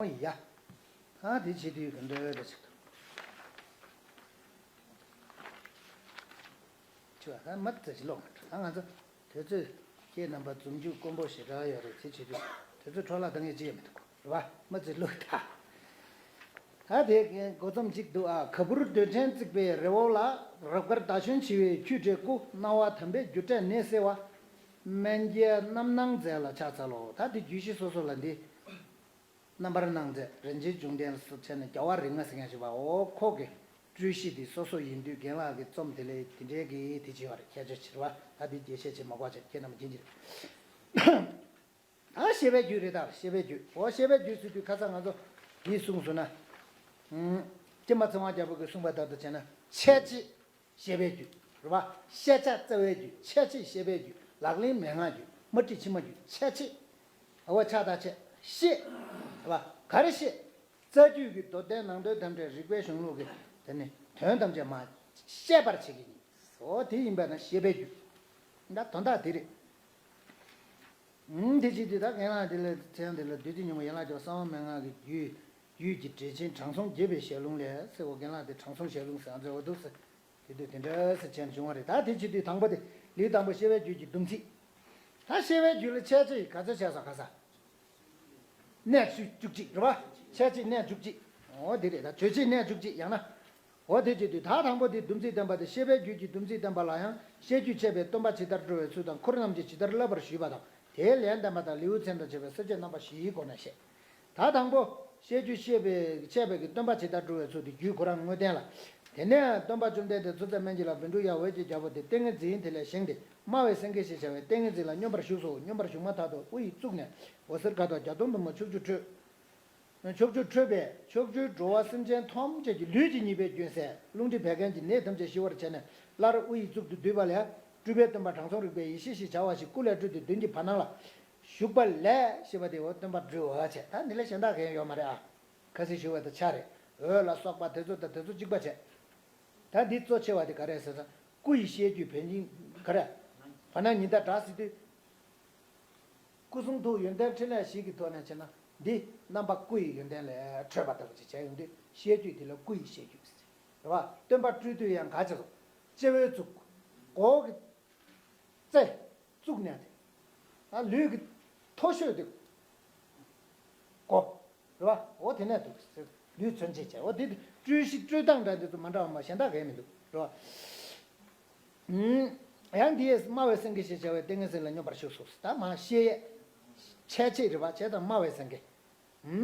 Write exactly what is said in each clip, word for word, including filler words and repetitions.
ཡ། ཨ་དེ་བྱེད་དུས་ག་འདྲ་འདྲ་ཞིག་འདུག་ཆུ་བ་ད་མ་ཙི་ཅི་ལོག་མ་འགྲོ། ད་ང་ཚོ་དུས་ཚོད་ཁྱེད་རྣམ་པ་འཛུམ་རྒྱུ་དཀོན་པོ་ཞེ་དྲག་ཡོད་རེད། དེ་བྱེད་དུས་དུས་ཚོད་འཕྲོ་བརླག་བཏང་ཡས་ཅི་ཡང་མི་འདུག་རེད་བ། མ་ཙི་ལོག་ད། ད་དེ་འགོ་རྩོམ་གཅིག་འདུག་ཨ། ག་བུར་འདོད་ཕྲན་བརྩིགས་པའི་རི་བོ་ལ། རབ་དཀར་ཟླ་གཞོན་འཆི་བའི་ཁྱུས་སྤྲས་སྐུ། སྣང་བ་དམ་པའི་སྒྱུ་འཕྲད་ནད་སེལ་བ། སྨན་གྱི་རྣམ་སྣང་མཛད་ལ་ཕྱག་འཚལ་ལོ། ད་དེ་རྒྱུད་བཞི་སོ་སོ་ལ་འདི། རྣམ་པར་སྣང་མཛད་རིན་ཆེན་འབྱུང་ལྡན་སོགས་བྱས་ནས་རྒྱལ་བ་རིགས་ལྔ་ཟེར་མཁན་ཞིག་པ། འོ་ཁོ་གི་སྤྲུལ་གཞི་འདི་སོ་སོ་ཡིན་དུས་རྒན་ལགས་ཀྱི་རྩོམ་དེ་ལས་དེ་འདྲའི་གི་དེ་བྱས་པ་རེད། ཁྱད་ཆོས་ཆེ་བ། ད་འདི་རྒྱས་བཤད་བྱེད་མ་དགོས་བྱས། ཁྱེད་རྣམས་མཁྱེན་གྱི་རེད། ད་བཤད་པའི་རྒྱུད་རེད། ད་བཤད་པའི་རྒྱུད། འོ་བཤད་པའི་རྒྱུད་ཟེར་དུས་ཁ་སང་ང་ཚོ་འདི་གསུངས་སོང་ན། ཨུམ། ཀྱེ་མ་ཚེ་དབང་རྒྱལ་པོ་གིས་གསུངས་པ་ལྟར་དུ་བྱས་ན། འཆད་བྱེད་བཤད་པའི་རྒྱུད། རེད་བ། ཤེས་བྱ་རྩ་བའི་རྒྱུད། འཆད་བྱེད་བཤད་པའི་རྒྱུད། ལག་ལེན་མན་ངག་རྒྱུད། མ་བྲིས་ཕྱི་མ་རྒྱུད། འཆད་བྱེད། འོ་ཕྱག་དང་འཆད། བཤད། རེད་བ། ག་རེ་བཤད། རྩ་རྒྱུད་ཀྱི་མདོ་སྡེ་ནང་དོན་ཐམས་ཅད་རིགས་པའི་གཞུང་ལུགས་ཀྱི་དེ་ནི་དོན་ཐམས་ཅད་མ་བཤད་པར་བྱེད་ཀྱི་ཡིན། འོ་དེ་ཡིན་པས་ན་བཤད་པའི་རྒྱུད། ད་དོན་དག་དེ་རེད། ཨུམ། དེ་བྱེད་དུས་ད་རྒན་ལགས་དེ་ལ་མཚན་དེ་ལ་བདུད་རྩི་སྙིང་པོ་ཡན་ལག་བརྒྱད་པ་གསང་བ་མན་ངག་གི་རྒྱུད། རྒྱུད་ཀྱི་འགྲེལ་ཆེན་དྲང་སྲོང་རྒྱས་པའི་ཞལ་ལུང་ལས་ཟེར། འོ་རྒན་ལགས་དེ་དྲང་སྲོང་ཞལ་ལུང་ཟེར་ཨ་ཙི་འོ་འདུག་ཟེར། དེ་དུས་དེ་འདྲ་ཟེར་མཚན་བྱུང་བ་རེད། ད་དེ་བྱེད་དུས་དང་པོ་དེ་ལེའུ་དང་པོ་བཤད་པའི་རྒྱུད་ཀྱི་སྡོམ་ཚིག་ད་བཤད་པའི་རྒྱུད་ལ་འཆད་བྱེད་ག་ཚོད་བྱས་སོང་། ག་ས། གནས་བཅུ་བཅུ་གཅིག་རེད་བ། འཆད་བྱེད་གནས་བཅུ་གཅིག་འོ་དེ་རེད། ད་རྗོད་བྱེད་གནས་བཅུ་གཅིག་ཡང་ན། འོ་དེ་བྱེད་དུས་ད་དང་པོ་དེ་སྡོམ་ཚིག་བསྟན་པ་དེ། བཤད་པའི་རྒྱུད་ཀྱི་སྡོམ་ཚིག་བསྟན་པ་ལ་ཡང་། བཤད་རྒྱུད་འཆད་པའི་སྟོན་པ་ཇི་ལྟར་འགྲོ་བའི་ཚུལ་དང་། འཁོར་རྣམས་ཀྱིས་ཇི་ལྟར་བསླབ་པར་ཞུས་པ་དང་། དེའི་ལན་བསྟན་པ་དང་། ལེའུ་མཚན་དང་བཅས་པའི་ས་བཅད་རྣམ་པ་བཞིའི་སྒོ་ནས་བཤད། ད་དང་པོ། བཤད་རྒྱུད་བཤད་པའི་འཆད་པའི་གི་སྟོན་པ་ཇི་ལྟར་འགྲོ་བའི་ཚུལ་དེ་རྒྱུད་ཁོ་རང་དངོས་བསྟན་ལ། དེ་ནས་སྟོན་པ་བཅོམ་ལྡན་འདས་མཚུར་ཕྱྭ་སྨན་གྱི་བླ་བཻ་ཌཱུརྱ་འོད་ཀྱི་རྒྱལ་པོ་དེ་ཏིང་ངེ་འཛིན་དེ་ལས་བཞེངས་ཏེ། སྨྲ་བའི་སེང་གེ་ཞེས་བྱ་བའི་ཏིང་ངེ་འཛིན་ལ་སྙོམས་པར་ཞུགས་སོ། སྙོམས་པར་ཞུགས་མ་ཐག་ཏུ་དབུ་ཡི་གཙུག་ནས་འོད་ཟེར་དགའ་ཏོག་བརྒྱ་སྟོང་དུ་མ་ཕྱོགས་བཅུར་འཕྲོས། ཕྱོགས་བཅུར་འཕྲོས་པས་ཕྱོགས་བཅུའི་འགྲོ་བ་སེམས་ཅན་ཐམས་ཅད་ཀྱི་ལུས་ཀྱི་ཉེས་པའི་རྒྱུན་སེལ། རླུང་མཁྲིས་བད་ཀན་གྱི་ནད་ཐམས་ཅད་ཞི་བར་བྱས་ནས་སླར་དབུ་ཡི་གཙུག་ཏུ་བསྡུས་པ་ལས། སྤྲུལ་པའི་སྟོན་པ་དྲང་སྲོང་རིག་པའི་ཡེ་ཤེས་ཞེས་བྱ་བ་ཞིག་སྐུ་ལས་སྤྲུལ་ཏེ་མདུན་གྱི་བར་སྣང་ལ་བཞུགས་པ་ལས་ཞེས་པ་དེ་འོ་སྟོན་པ་སྤྲུལ་བ་བྱས། ད་འདི་ལས་གཞན་དག་གང་ཡང་ཡོད་མ་རེད་ཨ། ཁ་སང་ཞུས་པ་དང་ཆ་རེད། འོད་ལ་སོགས་པ་དེ་ཚོ་དང་དེ་ཚོ་གཅིག་པ་བྱས། ད་འདི་གཙོ་ཆེ་བ་དེ་ག་རེ་ཟེར་ན། སྐུ་ཡི་བཤད་རྒྱུད་བོན་སྙིང་ག་རེ། བར་སྣང་ཉི་ཟླ་འདྲ་ཟེར་དུས། སྐུ་གསུང་ཐུགས་ཡོན་ཏན་ཕྲིན་ལས་བཞི་གི་ཐོག་ནས་བྱས་ན། འདི་རྣམ་པ་སྐུ་ཡི་ཡོན་ཏན་ལས་འཕྲོས་པ་ལྟ་བུ་ཅིག་བྱས་ཡོང་དུས་བཤད་རྒྱུད་དེ་ལ་སྐུ་ཡི་བཤད་རྒྱུད་ཟེར། རེད་བ། སྟོན་པ་སྤྲུལ་དུས་ཡང་ག་ཅི་རུ། སྤྱི་བོའི་གཙུག་མགོ་གི་རྩེ། གཙུག་ནས་དེ། ཨ་ལུས་ཀྱི་མཐོ་ཤོས་དེ། མགོ། རེད་བ། འོ་དེ་ནས་འདུག་ཟེར། ལུས་མཚོན་བྱེད་བྱས། འོ་དེ་སྤྲུལ་གཞི་སྤྲུལ་སྟངས་འདྲ་འདི་ཚོ་མ་འདྲ་བ་མ་གཞན་དག་གང་ཡང་མི་འདུག་རེད་བ། ཡང་འདི་ཡས་སྨྲ་བའི་སེང་གེ་ཞེས་བྱ་བའི་ཏིང་ངེ་འཛིན་ལ་སྙོམས་པར་ཞུགས་སོ། ད་མ་བཤད་ཡས། འཆད་བྱེད་རེད་བ། འཆད་དང་སྨྲ་བའི་སེང་གེ།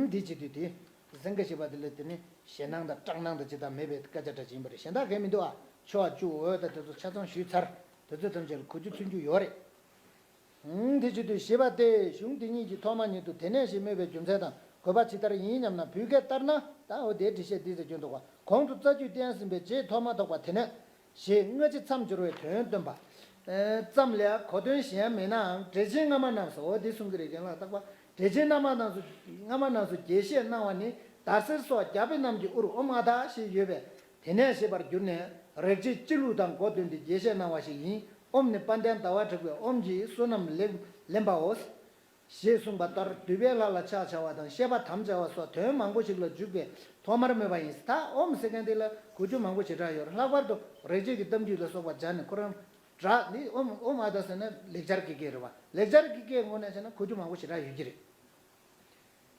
འདི་བྱེད་དུས་དེ། སེང་གེ་ཞེས་པ་དེ་ལ་དེ་ནི་ཞེད་སྣང་དང་སྐྲག་སྣང་དང་ཇི་ལྟར་མེད་པའི་སྐད་ཆ་འདྲ་ཅིག་ཡིན་པ་རེད། གཞན་དག་གང་མི་འདུག་ཨ། ཆུ་བ་བཅུ་འོད་དང་དེ་ཚོ་ཆ་ཚང་ཞུས་ཚར། དེ་ཚོ་ཐམས་ཅད་ལ་གོ་རྒྱུ་མཚོན་རྒྱུ་ཡོད་རེད། དེ་བྱེད་དུས་ཞེས་པ་སྟེ། གཞུང་འདི་ཉིད་ཀྱི་ཐོག་མ་ཉིད་དུ་དེ་ནས་ཞེས་སྨོས་པའི་རྒྱུ་མཚན་དང་དགོས་པ་ཇི་ལྟར་ཡིན་སྙམ་ན། བོད་སྐད་ལྟར་ན། ད་འོ་དེའི་འགྲེལ་བཤད་འདི་ཟེར་རྒྱུ་འདུག་པ། གོང་དུ་རྩ་རྒྱུད་བསྟན་ཟིན་པའི་རྗེས་ཐོག་མ་ཐོགས་པ་དེ་ནས་ཞེས་སྔ་ཕྱི་མཚམས་སྦྱོར་བའི་དོན་སྟོན་པ་ཙམ་ལས་གོ་དོན་གཞན་མེད་ནའང་འགྲེལ་ཆེན་སྔ་མ་རྣམས་སུ། འོ་འདི་གསུང་གི་རེད། རྒན་ལགས་རྟག་པར་འགྲེལ་ཆེན་སྔ་མ་རྣམས་སུ། སྔ་མ་རྣམས་སུ་རྒྱས་བཤད་གནང་བ་ནི། ཟླ་ཟེར་སོགས་རྒྱ་དཔེ་རྣམས་ཀྱི་དབུར་ཨོཾ་ཨ་ཏཱ་ཞེས་ཡོད་པས། དེ་ནས་ཞེས་པར་གྱུར་ནས། རེག་བྱའི་སྤྱི་ལུགས་དང་གོ་བསྟུན་ཏེ་རྒྱས་བཤད་གནང་བ་ཞིག་ཡིན། ཨོཾ་ནི་དཔལ་ལྡན་ཟླ་བ་གྲགས་པའི་ཨོཾ་གྱིས་བསོད་ནམས་ལེན་པའོ། ཞེས་གསུངས་པ་ལྟར། འདུས་པའི་ལྷ་ལ་ཕྱག་བྱ་བ་དང་བཤད་པ་དམ་བཅའ་བ་སོགས་དོན་མང་པོ་ཞིག་ལ་འཇུག་པའི་ཐོག་མར་སྨོས་པ་ཡིན། ད་ཨོཾ་ཟེར་མཁན་དེ་ལ་གོ་རྒྱུ་མང་པོ་ཞེ་དྲག་ཡོད་རེད། ལྷག་པར་དུ་རེག་བྱེད་ཀྱི་གཏམ་རྒྱུད་ལ་སོགས་པ་སྦྱར་ནས་ཁོ་རང་སྒྲ་ནི་ཨོཾ་ཨོཾ་ཨ་ཏཱ་ཟེར་ན་ལེགས་སྦྱར་གྱི་སྐད་རེད་བ། ལེགས་སྦྱར་གྱི་སྐད་ངོས་ནས་བྱས་ན་གོ་རྒྱུ་མང་པོ་ཞེ་དྲག་ཡོད་ཀྱི་རེད།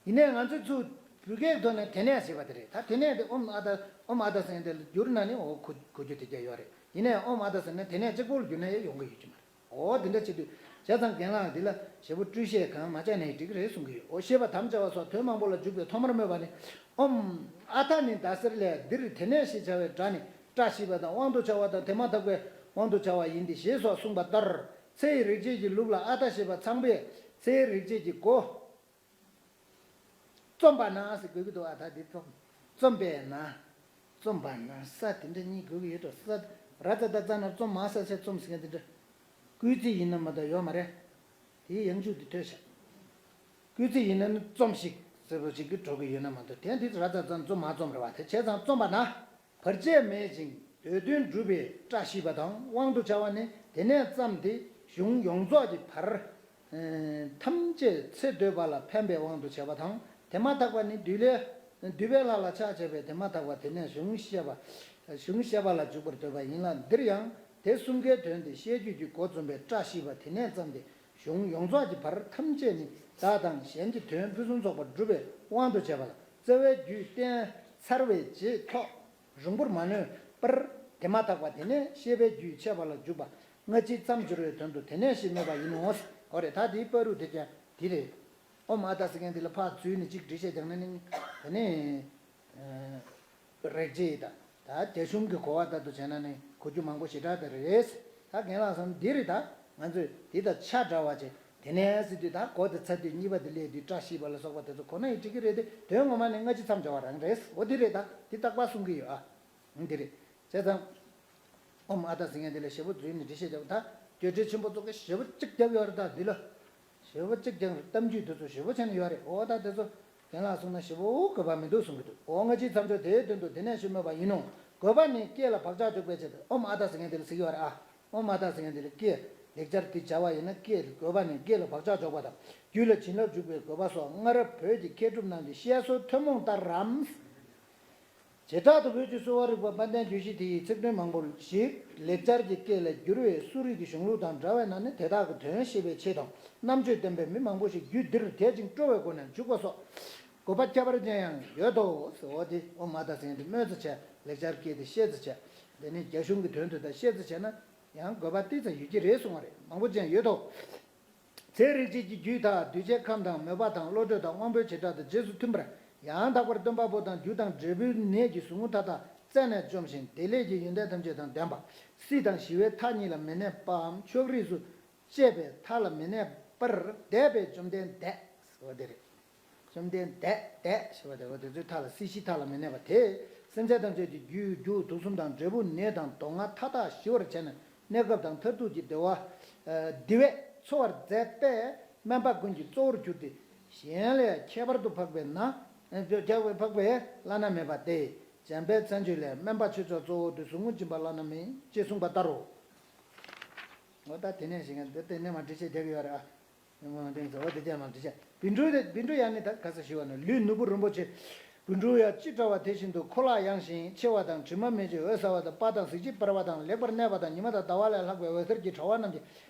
ཡིན་ནའི་ང་ཚོས་ཚུར་བོད་སྐད་ཐོག་ནས་དེ་ནས་ཞེས་པ་དེ་རེད། ད་དེ་ནས་དེ་ཨོཾ་ཨ་ཏཱ་ཨོཾ་ཨ་ཏཱ་ཟེར་མཁན་དེ་ལ་བསྒྱུར་ན་ནི་འོ་གོ་གོ་རྒྱུ་དེ་རྒྱ་ཡོད་རེད། ཡིན་ནའི་ཨོཾ་ཨ་ཏཱ་ཟེར་ན་དེ་ནས་གཅིག་པོ་ལ་བསྒྱུར་ན་ཡང་ཡོང་གི་ཡོད་ཀྱི་མ་རེད། འོ་དེ་འདྲ་བྱེད་དུས་བྱས་ཙང་རྒན་ལགས་འདི་ལ་ཞེ་པོ་སྤྲོས་བཤད་གང་མ་བྱས་ནའི་འགྲིག་གི་རེད་གསུང་གི་ཡོད། འོ་བཤད་པ་དམ་བཅའ་བ་སོགས་དོན་མང་པོ་ལ་འཇུག་པའི་ཐོག་མར་སྨོས་པ་ནི། ཨོཾ་ཨ་ཏཱ་ནི་ཟླ་ཟེར་ལས། འདིར་དེ་ནས་ཞེས་བྱ་བའི་སྒྲ་ནི་བཀྲ་ཤིས་པ་དང་དབང་དུ་བྱ་བ་དང་དེ་མ་ཐག་པའི་དབང་དུ་བྱ་བ་ཡིན་ཏེ་ཞེས་སོགས་གསུངས་པ་ལྟར། ཚེ་ཡི་རིག་བྱེད་ཀྱི་ལུགས་ལ་ཨ་ཏཱ་ཞེས་པ་ཚང་པས་ཚེ་ཡི་རིག་བྱེད་ཀྱི་སྒོ། རྩོམ་པ་ན་ཟེར་དགོས་ཀྱི་འདུག་ཨ། ད་འདི་རྩོམ། རྩོམ་པས་ན། རྩོམ་པ་ན་ས་དེ་འདྲ་གཉིས་དགོས་ཀྱི་ཡོད་འགྲོ། ས་ར་ཙ་ད་ཙ་ན་རྩོམ་མ་ས་ས་རྩོམ་ཟེར་མཁན་དེ་འདྲ། སྐུལ་ཚིག་ཡིན་ན་མ་གཏོགས་ཡོད་མ་རེད། དེའི་ཡང་འཇུག་དེ་ཐོས་ཤག་སྐུལ་ཚིག་ཡིན་ན་ནི་རྩོམ་ཞིག་ཟེར་བ་ཞིག་གི་འགྲོ་གི་ཡོད་ན་མ་གཏོགས། དེ་འདི་ར་ཙ་ཙ་ན་རྩོམ་མ་རྩོམ་རེད་བ། དེ་བྱས་ཙང་རྩོམ་པ་ན། བར་ཆད་མེད་ཅིང་འདོད་དོན་འགྲུབ་པའི་བཀྲ་ཤིས་པ་དང་དབང་དུ་བྱ་བ་ནི། དེ་ནས་བརྩམས་ཏེ་གཞུང་ཡོངས་རྫོགས་ཀྱི་བར། ཨེ། ཐམས་ཅད་ཚེ་འདོད་པ་ལ་ཕན་པའི་དབང་དུ་བྱ་བ་དང་ དེ་མ་ཐག་པ་ནི་འདུས་ལས། འདུས་པའི་ལྷ་ལ་ཕྱག་བྱས་པས་དེ་མ་ཐག་པ་དེ་ནས་གཞུང་བཤད་པ། གཞུང་བཤད་པ་ལ་འཇུག་པར་འདོད་པ་ཡིན་ལ། འདིར་ཡང་དེ་གསུམ་ཀའི་དོན་དེ་བཤད་རྒྱུད་ཀྱི་འགོ་རྩོམ་པའི་བཀྲ་ཤིས་པ་དེ་ནས་བརྩམས་ཏེ། གཞུང་ཡོངས་རྫོགས་ཀྱི་བར་ཐམས་ཅད་ནི་བདག་དང་གཞན་གྱི་དོན་ཕུན་སུམ་ཚོགས་པར་སྒྲུབ་པའི་དབང་དུ་བྱས་པ་ལ། རྩ་བའི་རྒྱུད་བསྟན་ཚར་བའི་རྗེས་ཐོག་རིང་པོར་མ་ལོན་པར། དེ་མ་ཐག་པ་དེ་ནས་བཤད་པའི་རྒྱུད་འཆད་པ་ལ་འཇུག་པ། སྔ་ཕྱི་མཚམས་སྦྱོར་བའི་དོན་དུ་དེ་ནས་ཞེས་སྨོས་པ་ཡིན་ནོ། འོ་རེད། ད་དེའི་བར་དུ་དེ་ཀྱང་དེ་རེད། ཨོཾ་ཨ་ཏཱ་ཟེར་མཁན་དེ་ལ་ཕར་འཛུལ་ནས་གཅིག་འགྲེལ་བཤད་རྒྱག་ན་ནི། དེ་ནི་རེག་བྱའི་ད། ད་རྒྱ་གཞུང་གི་གོ་བ་ལྟར་དུ་བྱས་ན་ནི་གོ་རྒྱུ་མང་པོ་ཞེ་དྲག་དེ་རེད། ད་རྒན་ལགས་སམ་འདི་རེད། ད་ང་ཚོས་འདི་དང་ཆ་འདྲ་བ་བྱས། དེ་ནས་ཟེར་དུས་ད་གོ་དེ་ཚར་དུས་གཉིས་པ་དེ་སླེབས་དུས་བཀྲ་ཤིས་པ་ལ་སོགས་པ་དེ་ཚོ་གོ་ན་ཡང་འགྲིག་གི་རེད་དེ། དོན་ངོ་མ་ནི་སྔ་ཕྱི་མཚམས་སྦྱོར་བ་རང་རེད། འོ་འདི་རེད། ད་འདི་རྟག་པར་གསུང་གི་ཡོད་ཨ། འདི་རེད། བྱས་ཙང་། ཨོཾ་ཨ་ཏཱ་ཟེར་མཁན་དེ་ལ་ཞེ་པོ་འཛུལ་ནས་འགྲེལ་བཤད་རྒྱབ། ད་བརྗོད་བྲལ་ཆེན་པོ་ཚོ་གི་ཞེ་པོ་གཅིག་རྒྱབ་ཡོད་རེད། ད་འདི་ལ་ཞེ་པོ་གཅིག་རྒྱབ། གཏམ་རྒྱུད་དེ་ཚོ་ཞེ་པོ་བྱས་ནས་ཡོད་རེད། འོ་ད་དེ་ཚོ་རྒན་ལགས་གསུངས་ན་ཞེ་པོ་དགོས་པ་མི་འདུག་གསུང་གི་འདུག། འོ་སྔ་ཕྱིའི་མཚམས་སྦྱོར་དེའི་དོན་དུ་དེ་ནས་ཞེས་སྨོས་པ་ཡིན་ནོ། དགོས་པ་ནི་སྐད་ལ་བག་ཆགས་འཇོག་པའི་ཆེད་དུ། ཨོཾ་ཨ་ཏཱ་ཟེར་མཁན་དེ་ལ་ཟེར་གྱི་ཡོད་རེད་ཨ། ཨོཾ་ཨ་ཏཱ་ཟེར་མཁན་དེ་ལ་སྐད། ལེགས་སྦྱར་དེ་སྦྱར་བ་ཡིན་ན་སྐད་དགོས་པ་ནི་སྐད་ལ་བག་ཆགས་འཇོག་པ་དང་། རྒྱུད་ལ་བྱིན་རླབས་འཇུག་པའི་དགོས་པ་སོགས་སྔ་རབས་བོད་ཀྱི་མཁས་གྲུབ་རྣམས་ཀྱི་བཤད་སྲོལ་ཐུན་མོང་ལྟར་རམ། བྱེ་བྲག་ཏུ་བོད་ཀྱི་གསོ་བ་རིག་པ་དཔལ་ལྡན་རྒྱུད་བཞི་དེ་ཡི་ཚིག་དོན་མང་པོ་ཞིག་ལེགས་སྦྱར་གྱི་སྐད་ལ་བསྒྱུར་བས། གསོ་རིག་གི་གཞུང་ལུགས་དང་འདྲ་བས་ན་ནི་དེ་དག་གི་དོན་ཤེས་པའི་ཆེད་དང་། རྣམ་དཔྱོད་ལྡན་པའི་མི་མང་པོ་ཞིག་རྒྱུད་འདིར་དད་ཅིང་སྤྲོ་བའི་སྒོ་ནས་འཇུག་པ་སོགས་དགོས་པ་ཁྱད་པར་ཅན་ཡང་ཡོད་དོ། ཟེར། འོ་དེ་ཨོཾ་ཨ་ཏཱ་ཟེར་མཁན་དེ་སྨོས་ཙམ་བྱས། ལེགས་སྦྱར་སྐད་དེ་བཤད་ཙམ་བྱས། དེ་ནས་རྒྱ་གཞུང་གི་དོན་དུ་ད་བཤད་ཙམ་བྱས་ན་ཡང་དགོས་པ་ཏོག་ཙམ་ཡོད་ཀྱི་རེད་གསུང་བ་རེད། མང་པོ་ཅན་ཡོད་དོ། ཚེ་རིག་བྱེད་ཀྱི་རྒྱུད་དག་འདུས་བྱས་ཁམས་དང་མོས་པ་དང་བློ་གྲོས་དང་དབང་པོའི་བྱེ་བྲག་དང་རྗེས་སུ་མཐུན་པར་ཡང་དག་པར་སྟོན་པ་པོ་དང་རྒྱུ་དང་འབྲས་བུའི་ནད་ཀྱི་ཟུག་རྔུ་མཐའ་དག་རྩད་ནས་བཅོམ་ཞིང་བདེ་ལེགས་ཀྱི་ཡོན་ཏན་ཐམས་ཅད་དང་ལྡན་པ། སྲིད་དང་ཞི་བའི་མཐའ་གཉིས་ལ་མི་གནས་པའམ་ཕྱོགས་རིས་སུ་བཅད་པའི་མཐའ་ལ་མི་གནས་པར་འདས་པའི་བཅོམ་ལྡན་འདས་ཟེར་བ་དེ་རེད། བཅོམ་ལྡན་འདས་འདས་ཞེས་པ་དེ་བ་དེ་ཚོའི་མཐའ་ལ། སྲིད་ཞིའི་མཐའ་ལ་མི་གནས་པ་དེས་སེམས་ཅན་ཐམས་ཅད་ཀྱི་རྒྱུད་རྒྱུ་དུག་གསུམ་དང་འབྲས་བུ་ནད་དང་སྡུག་བསྔལ་མཐའ་དག་ཞི་བར་བྱས་ནས་གནས་སྐབས་དང་མཐར་ཐུག་གི་བདེ་བ། འདི་བས་འཚོ་བར་མཛད་པས་སྨན་པ་ཀུན་གྱི་གཙོ་བོར་གྱུར་ཏེ། གཞན་ལས་ཁྱད་པར་དུ་འཕགས་པས་ན། ཁྱད་པར་དུ་འཕགས་པས་བླ་ན་མེད་པ་སྟེ། འཇམ་དཔལ་མཚན་བརྗོད་ལས། སྨན་པ་ཆོས་མཆོག་གཙོ་བོ་སྟེ། ཟུག་རྔུ་འབྱིན་པ་བླ་ན་མེད། ཅེས་གསུངས་པ་ལྟར་རོ། འོ་ད་དེ་ནས་ཞིག་འདི་དེ་ནས་མ་འགྲེལ་བཤད་རྒྱག་གི་ཡོད་རེད་ཨ། མ་འདེང་ཟེར་བ་དེ་ཅན་མ་འདྲི་བྱ། བཻ་ཌཱུརྱ། བཻ་ཌཱུརྱ་ནི་ད་ག་ས་ཞུ་བ་ནི་ལུས་ནོར་བུ་རིན་པོ་ཆེ། བཻ་ཌཱུརྱ་ཅི་འདྲ་བ་དེ་བཞིན་དུ་ཁོ་ལག་ཡངས་ཤིང་ཆེ་བ་དང་དྲི་མ་མེད་ཅིང་འོད་གསལ་བ་དང་དཔལ་དང་གཟི་བརྗིད་འབར་བ་དང་ལེགས་པར་གནས་པ་དང་ཉི་མ་དང་ཟླ་བ་ལས་ལྷག་པའི་འོད་ཟེར་གྱི་དྲ་བ་རྣམས་ཀྱིས་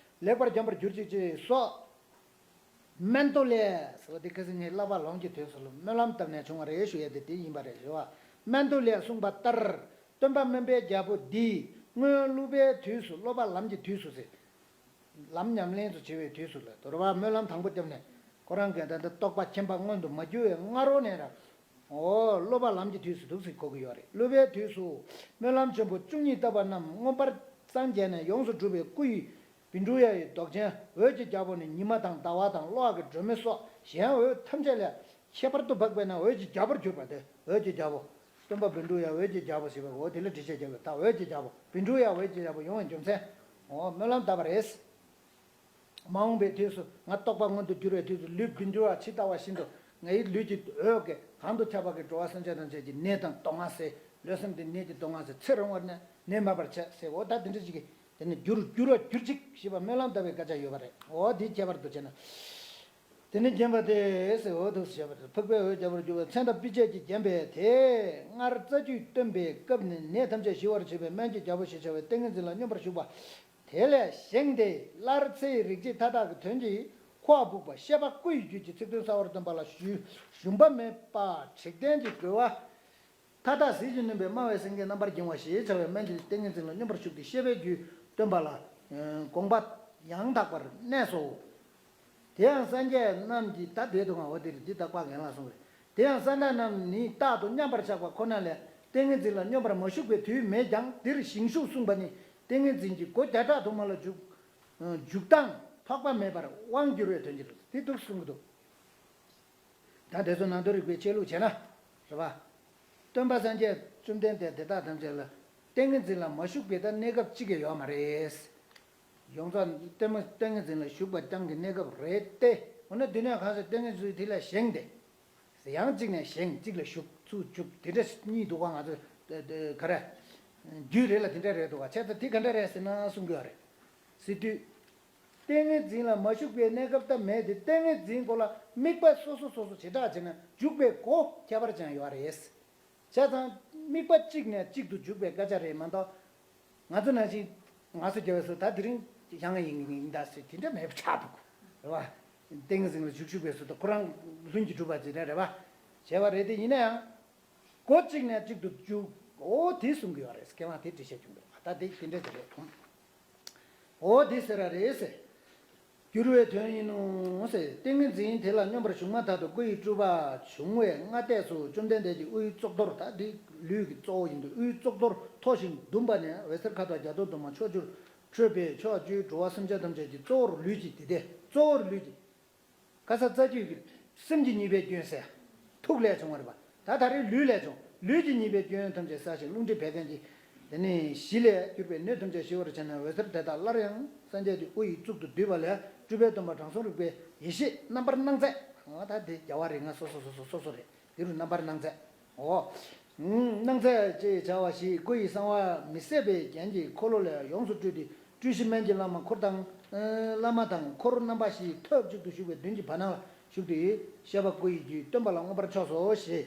ལེགས་པར་བརྒྱན་པར་གྱུར་ཅིག་ཅེས་སོགས། མན་ཏོ་ལས་ཟེར་བ་དེ་ཁ་སང་ངས་བསླབ་པ་ལོངས་ཀྱི་དུས་སུ་ལ་སྨོན་ལམ་བཏབ་ནས་བྱུང་བ་རེད་ཞུ་ཡས་དེ་དེ་ཡིན་པ་རེད་ཞུ་བ། མན་ཏོ་ལས་གསུངས་པ་ལྟར་སྟོན་པ་སྨན་པའི་རྒྱལ་པོ་འདིས་སྔོན་སློབ་པའི་དུས་སུ་སློབ་པ་ལམ་གྱི་དུས་སུ་ཟེར། ལམ་ཉམས་ལེན་དུ་བྱེད་པའི་དུས་སུ་ལ་དོར་བ་སྨོན་ལམ་དང་པོ་བརྒྱབ་ནས་ཁོ་རང་གི་ད་ལྟ་རྟོགས་པ་མཁྱེན་པ་མངོན་དུ་མ་གྱུར་བའི་སྔ་རོལ་ནས་ར། འོ་སློབ་པ་ལམ་གྱི་དུས་སུ་འདུག་ཟེར་གོ་གི་ཡོད་རེད། སློབ་པའི་དུས་སུ་སྨོན་ལམ་ཆེན་པོ་བཅུ་གཉིས་བཏབ་པ་རྣམས་མངོན་པར་སངས་རྒྱས་ནས་ཡོངས་སུ་གྲུབ་པའི་སྐུ་ཡི་བཻ་ཌཱུརྱ་ཡི་མདོག་ཅན་འོད་ཀྱི་རྒྱལ་པོ་ནི་ཉི་མ་དང་ཟླ་བ་དང་གློག་གི་སྒྲོན་མེ་སོགས་གཞན་འོད་ཐམས་ཅད་ལས་ཁྱད་པར་དུ་འཕགས་པས་ན་འོད་ཀྱི་རྒྱལ་པོར་གྱུར་པ་སྟེ། འོད་ཀྱི་རྒྱལ་པོ། སྟོན་པ་བཻ་ཌཱུརྱ་འོད་ཀྱི་རྒྱལ་པོ་ཞེས་པའོ། དེ་ལ་འགྲེལ་བཤད་རྒྱབ་པ་ད་འོད་ཀྱི་རྒྱལ་པོ་བཻ་ཌཱུརྱ་འོད་ཀྱི་རྒྱལ་པོ་ཡོང་བའི་རྒྱུ་མཚན། འོ་སྨོན་ལམ་བཏབ་པ་རེད། མ་འོངས་པའི་དུས་སུ་ང་རྟོགས་པ་མངོན་དུ་གྱུར་བའི་དུས་སུ་ལུས་བཻ་ཌཱུརྱ་ཇི་ལྟ་བ་བཞིན་དུ་ངའི་ལུས་ཀྱི་འོད་ཀྱིས་གང་དུ་ཁྱབ་པ་གི་འགྲོ་བ་སེམས་ཅན་ཐམས་ཅད་ཀྱི་ནད་དང་སྡུག་བསྔལ་སེལ། ལུས་སེམས་ཀྱི་ནད་ཀྱི་སྡུག་བསྔལ་སེལ། ཚེ་རིང་བར་ནད་ནད་མེད་པར་བྱས་ཟེར། འོ་ད་དེ་འདྲ་ཞིག་གི་དེ་ནི་འགྱུར་འགྱུར་བར་གྱུར་ཅིག་ཞེས་པ་སྨོན་ལམ་བཏབ་པའི་སྐད་ཆ་ཡོད་པ་རེད། འོ་དེ་ཁྱད་པར་དུ་བྱས་ན། དེ་ནི་བརྒྱན་པ་སྟེ་ཟེར། འོ་འདུག་ཟེར་བ་རེད། འཕགས་པའི་འོད་རྒྱལ་པོར་གྱུར་པ་མཚན་དང་སྤུས་བྱད་ཀྱིས་བརྒྱན་པས་དེ་སྔར་རྩ་རྒྱུད་སྟོན་པའི་སྐབས་ནས་ནད་ཐམས་ཅད་ཞི་བར་བྱེད་པའི་སྨན་གྱི་རྒྱལ་པོ་ཞེས་བྱ་བའི་ཏིང་ངེ་འཛིན་ལ་སྙོམས་པར་ཞུགས་པ། དེ་ལས་བཞེངས་ཏེ་སླར་ཚེའི་རིག་བྱེད་མཐའ་དག་གི་དོན་གྱི་ཁུ་བ་ཕུག་པ་བཤད་པ་སྐུ་ཡི་རྒྱུད་ཀྱི་ཚིག་དོན་གསལ་བར་སྟོན་པ་ལ་ཞུ་ཞུམ་པ་མེད་པ་དྲེགས་ལྡན་གྱི་རྒོལ་བ། མཐའ་དག་ཟིལ་གྱིས་གནོན་པའི་སྨྲ་བའི་སེང་གེ་རྣམ་པར་བསྒྱིངས་པ་ཞེས་བྱ་བའི་སྨན་གྱི་ཏིང་ངེ་འཛིན་ལ་སྙོམས་པར་ཞུགས་ཏེ་བཤད་པའི་རྒྱུད་སྟོན་པ་ལ། དགོངས་པ་ཡང་དག་པར་གནས་སོ། དེ་ཡང་སངས་རྒྱས་རྣམས་ཀྱིས་ད་དེ་དུ་ང་འོ་དེ་རེད། འདི་དག་པ་རྒན་ལགས་གསུངས་རེད། དེ་ཡང་སངས་རྒྱས་རྣམས་ནི་རྟག་ཏུ་མཉམ་པར་བཞག་པ་ཁོ་ན་ལས་ཏིང་ངེ་འཛིན་ལ་སྙོམས་པར་མ་ཞུགས་པའི་དུས་མེད་ཀྱང་འདིར་ཞིང་ཞུགས་གསུངས་པ་ནི་ཏིང་ངེ་འཛིན་གྱི་སྒོ་བརྒྱ་ཕྲག་དུ་མ་ལ་འཇུག་འཇུག་སྟངས་འཕགས་པ་མེད་པར་དབང་བསྒྱུར་བའི་དོན་གྱིས་རེད། དེ་འདུག་གསུང་གི་འདུག། ད་དེ་ཚོ་ནང་དོན་རིག་པའི་ཆེད་ལུགས་བྱས་ན། རེད་པ། སྟོན་པ་སངས་རྒྱས་བཅོམ་ལྡན་འདས་དེ་དག་ཐམས་ཅད་ལ་ཏིང་ངེ་འཛིན་ལ་མ་ཞུགས་པའི་ད་གནས་སྐབས་གཅིག་ཀྱང་ཡོད་མ་རེད། ཡོངས་རྫོགས་ཏིང་ཏིང་ངེ་འཛིན་ལ་ཞུགས་པ་ཙམ་གྱི་གནས་སྐབས་རེད་དེ། འོ་ན་དེ་ནས་གང་ཟེར་ཏིང་ངེ་འཛིན་དེ་ལ་བཞེངས་ཏེ། ཡང་གཅིག་ནས་བཞེངས། གཅིག་ལ་ཞུགས། ཚུར་འཇུག། དེ་འདྲ་གཉིས་འདུག་ག། ང་ཚོ་ག་རེ། རྒྱུད་རེ་ལ་དེ་འདྲ་རེད་འདུག་ག། བྱས་ཙང་དེ་ག་འདྲ་རེད་ཟེར་ན་གསུང་གི་ཡོད་རེད། ཟེར་དུས། ཏིང་ངེ་འཛིན་ལ་མ་ཞུགས་པའི་གནས་སྐབས་ད་མེད་དེ། ཏིང་ངེ་འཛིན་སྐོར་ལ་དམིགས་པ་སོ་སོ་སོ་སོ་བྱེ་བྲག་བྱས་ན་འཇུག་པའི་སྒོ་ཁྱད་པར་ཅན་ཡོད་རེད། བྱས་ཙང་དམིགས་པ་གཅིག་ནས་གཅིག་ཏུ་འཇུག་པའི་སྐད་ཆ་རེད་མ་གཏོགས། ང་ཚོ་ནང་བཞིན་ང་ཚོ་རྒྱལ་བའི་སོ་ད་དེ་རིང་ཡང་ཡིན་ཡིན་ད་ཟེར་དེ་འདྲ་མེད་པ་ཆགས་འདུག་རེད་བ། ཏིང་ངེ་འཛིན་ལ་ཞུགས་ཞུགས་པའི་སོ་ད་ཁོ་རང་ལྷུན་གྱིས་གྲུབ་པ་ཅིག་རེད་རེད་བ། བྱས་པ་རེད་དེ་ཡིན་ན་ཡང་། སྒོ་གཅིག་ནས་གཅིག་ཏུ་འཇུག་འོ་དེ་གསུང་གི་ཡོད་རེད། མཁས་དབང་དེ་འགྲེལ་བཤད་བྱུང་གི་རེད་བ། ད་དེ་དེ་འདྲ་ཅིག་རེད་དང་། འོ་དེ་ཟེར་ར་རེད་ཟེར། འགྱུར་བའི་དོན་ཡིན་ནོ་ཟེར། ཏིང་ངེ་འཛིན་དེ་ལ་སྙོམས་པར་ཞུགས་མ་ཐག་ཏུ་སྐུ་ཡི་སྤྲུལ་པ་བྱུང་བའི་སྔ་ལྟས་སུ་བཅོམ་ལྡན་འདས་ཀྱི་དབུའི་གཙུག་ཏོར། ད་འདི་ལུས་ཀྱི་གཙོ་བོ་ཡིན་དུས་དབུའི་གཙུག་ཏོར་མཐོ་ཞིང་ཟླུམ་པ་ནས་འོད་ཟེར་ཁ་དོག་བརྒྱ་སྟོང་དུ་མ་ཕྱོགས་བཅུར་འཕྲོས་པས་ཕྱོགས་བཅུའི་འགྲོ་བ་སེམས་ཅན་ཐམས་ཅད་ཀྱི་གཙོ་བོར་ལུས་ཀྱི་དེ་སྟེ་གཙོ་བོར་ལུས་ཀྱི། ཁ་ས་རྩ་རྒྱུད་ཀྱི་སེམས་ཀྱི་ཉེས་པའི་སྐྱོན་བསལ། ཐུགས་ལས་བྱུང་བ་རེད་པ། ད་ད་རེས་ལུས་ལས་བྱུང་། ལུས་ཀྱི་ཉེས་པའི་སྐྱོན་ཐམས་ཅད་བསལ་ཞིང་རླུང་མཁྲིས་བད་ཀན་གྱི། དེ་ནས་གཞི་ལས་གྱུར་པའི་ནད་ཐམས་ཅད་ཞི་བར་བྱས་ནས་འོད་ཟེར་དེ་དག་སླར་ཡང་སངས་རྒྱས་ཀྱི་དབུ་ཡི་གཙུག་ཏུ་བསྡུས་པ་ལས་སྤྲུལ་པའི་སྟོན་པ་དྲང་སྲོང་རིག་པའི་ཡེ་ཤེས་རྣམ་པར་སྣང་མཛད། འོ་ད་དེ་རྒྱལ་བ་རིགས་ལྔ་སོ་སོ་སོ་སོ་སོ་སོ་རེད། དེ་རུ་རྣམ་པར་སྣང་མཛད། འོ། སྣང་མཛད་ཅེས་བྱ་བ་ཞིག་སྐུ་ཡི་གསང་བ་མི་ཟད་པའི་རྒྱན་གྱི་འཁོར་ལོ་ལས་ཡོངས་སུ་སྤྲུལ་ཏེ། སྤྲུལ་གཞི་སྨན་གྱི་བླ་མ་འཁོར་དང་། བླ་མ་དང་འཁོར་རྣམ་པ་བཞི་ཐབས་གཅིག་ཏུ་བཞུགས་པའི་མདུན་གྱི་བར་སྣང་ལ་བཞུགས་ཏེ། བཤད་པ་སྐུ་ཡི་རྒྱུད་སྟོན་པ་ལ་མངོན་པར་ཕྱོགས་སོ་ཞེས།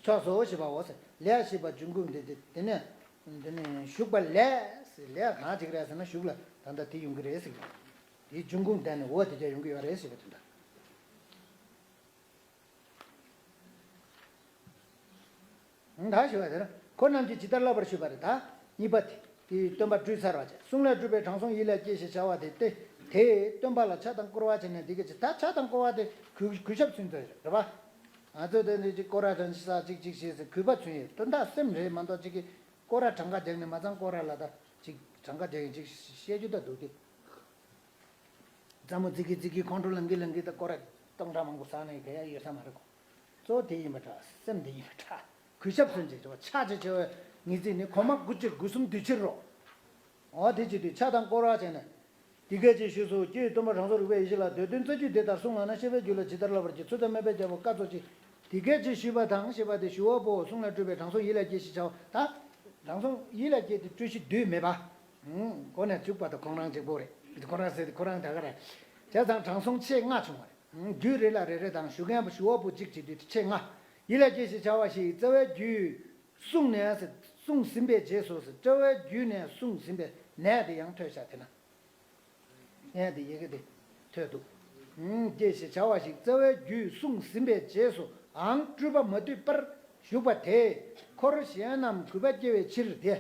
ཕྱོགས་སོ་ཞེས་པའོ། ལས་ཞེས་པ་འབྱུང་ཁུངས་དེ་དེ་དེ་ནས། དེ་ནས་ཞུགས་པ་ལས། ལས་གང་ཅིག་རེད་ཟེར་ན་ཞུགས་ལ་ད་ལྟ་དེ་ཡོང་གི་རེད་ཟེར་གྱི། དེའི་འབྱུང་ཁུངས་དེ་ནས་འོ་དེ་ཅག་ཡོང་གི་ཡོད་རེད་ཟེར་བ་དེ་འདྲ། ད་ཞུ་བ་དེ་ལ་འཁོར་རྣམས་ཀྱིས་ཇི་ལྟར་བསླབ་པར་ཞུས་པ་རེད། ད་གཉིས་པ་དེ་དེའི་སྟོན་པ་སྤྲུལ་ཚར་བ་བྱས། གསུང་ལས་སྤྲུལ་པའི་དྲང་སྲོང་ཡིད་ལ་སྐྱེས་ཞེས་བྱ་བ་དེ་སྟེ། དེས་སྟོན་པ་ལ་ཕྱག་དང་བསྐོར་བ་བྱས་ནས་འདི་སྐད་ཅེས། ད་ཕྱག་དང་བསྐོར་བ་དེ་གུས་གུས་ཞབས་ཚུལ་དེ་རེད་པ། ང་ཚོས་དེ་འདི་ཅིག་སྐོར་ར་དང་ས་ཅིག་ཅིག་ཞེས་ཟེར་གུས་པ་ཚུལ་ཡིན། དོན་དག་སེམས་རེད་མ་གཏོགས་ཅིག་གིས་སྐོར་ར་གྲངས་ཀ་རྒྱག་ནས་མ་ཚང་སྐོར་ར་ལ་ད་ཅིག་གྲངས་ཀ་རྒྱག་ཡིན་ཅིག་བཤད་རྒྱུ་ད་འདུག་སྟེ། རྩ་མོ་ཙི་གི་ཙི་གི་ཁོང་ཁྲོ་ལང་གི་ལང་གི་ད་སྐོར་ར་སྟོང་ཕྲག་མང་པོ་ཟག་ནས་ག་ཡ་ཡོད་ས་མ་རེད་གོ། གཙོ་བོ་དེ་ཡིན་པ་འདྲ། སེམས་དེ་ཡིན་པ་འདྲ། གུས་ཞབས་སུ་འཇིགས་བྱ་བ་ཕྱག་བྱེད་བྱ་བའི་ངེས་ཚིག་ནི་གོང་མ་དགུ་གཅིག་དགུ་གསུམ་དུས་ཕྱིར་རོ། འོ་དེ་བྱེད་དུས་ཕྱག་དང་བསྐོར་བ་བྱས་ནས། འདི་སྐད་ཅེས་ཞུས་སོ། ཀྱེ་སྟོན་པ་དྲང་སྲོང་རིག་པའི་ཡེ་ཤེས་ལགས། འདོད་དོན་རྩ་རྒྱུད་དེ་ལྟར་གསུངས་ལགས་ན། བཤད་པའི་རྒྱུད་ལ་ཇི་ལྟར་བསླབ་པར་བགྱི། ཚུལ་དང་སྨན་པའི་རྒྱལ་པོ་བཀའ་གཙོ་ཆེ། འདི་སྐད་ཅེས་ཞུས་པ་དང་ཞེས་པ་སྟེ་ཞུ་བ་པོ། གསུང་ལས་སྤྲུལ་པའི་དྲང་སྲོང་ཡིད་ལ་སྐྱེས་ཞེས་བྱ་བ་དང་། དྲང་སྲོང་ཡིད་ལ་སྐྱེས་ཏེ་སྤྲུལ་གཞི་བསྡུས་མེད་པ། སྒོ་ནས་བཅུག་པ་དང་ཁོང་རང་གཅིག་པོ་རེད། ཁོ་རང་ཟེར་ཏེ་ཁོ་རང་ད་ག་རེད། བྱས་ཙང་དྲང་སྲོང་ཆེ་ལྔ་བྱུང་བ་རེད། རྒྱུད་རེ་ལ་རེ་རེ་དང་ཞུ་མཁན་པོ་ཞུ་བ་པོ་གཅིག་བྱེད་དུས་ཆེ་ལྔ། ཡིད་ལ་སྐྱེས་ཞེས་བྱ་བ་ཞིག་རྩ་བའི་རྒྱུད་གསུངས་ནས་ཟེར། གསུངས་ཟིན་པའི་རྗེས་སུ་ཟེར། རྩ་བའི་རྒྱུད་ནས་གསུངས་ཟིན་པའི་ནས་དེ་ཡང་ཐོས་བྱ་དེ་ན། ངས་འདི་ཡི་གེ་འདི་ཐོས་འདུག་ཀྱེ་ཞེས་བྱ་བ་ཞིག་རྩ་བའི་རྒྱུད་གསུངས་ཟིན་པའི་རྗེས་སུའང་སྤྲུལ་པ་མ་བཏུས་པར་བཞུགས་པ་དེས་འཁོར་གཞན་རྣམས་གུས་པ་སྐྱེ་བའི་ཕྱིར་ཏེ།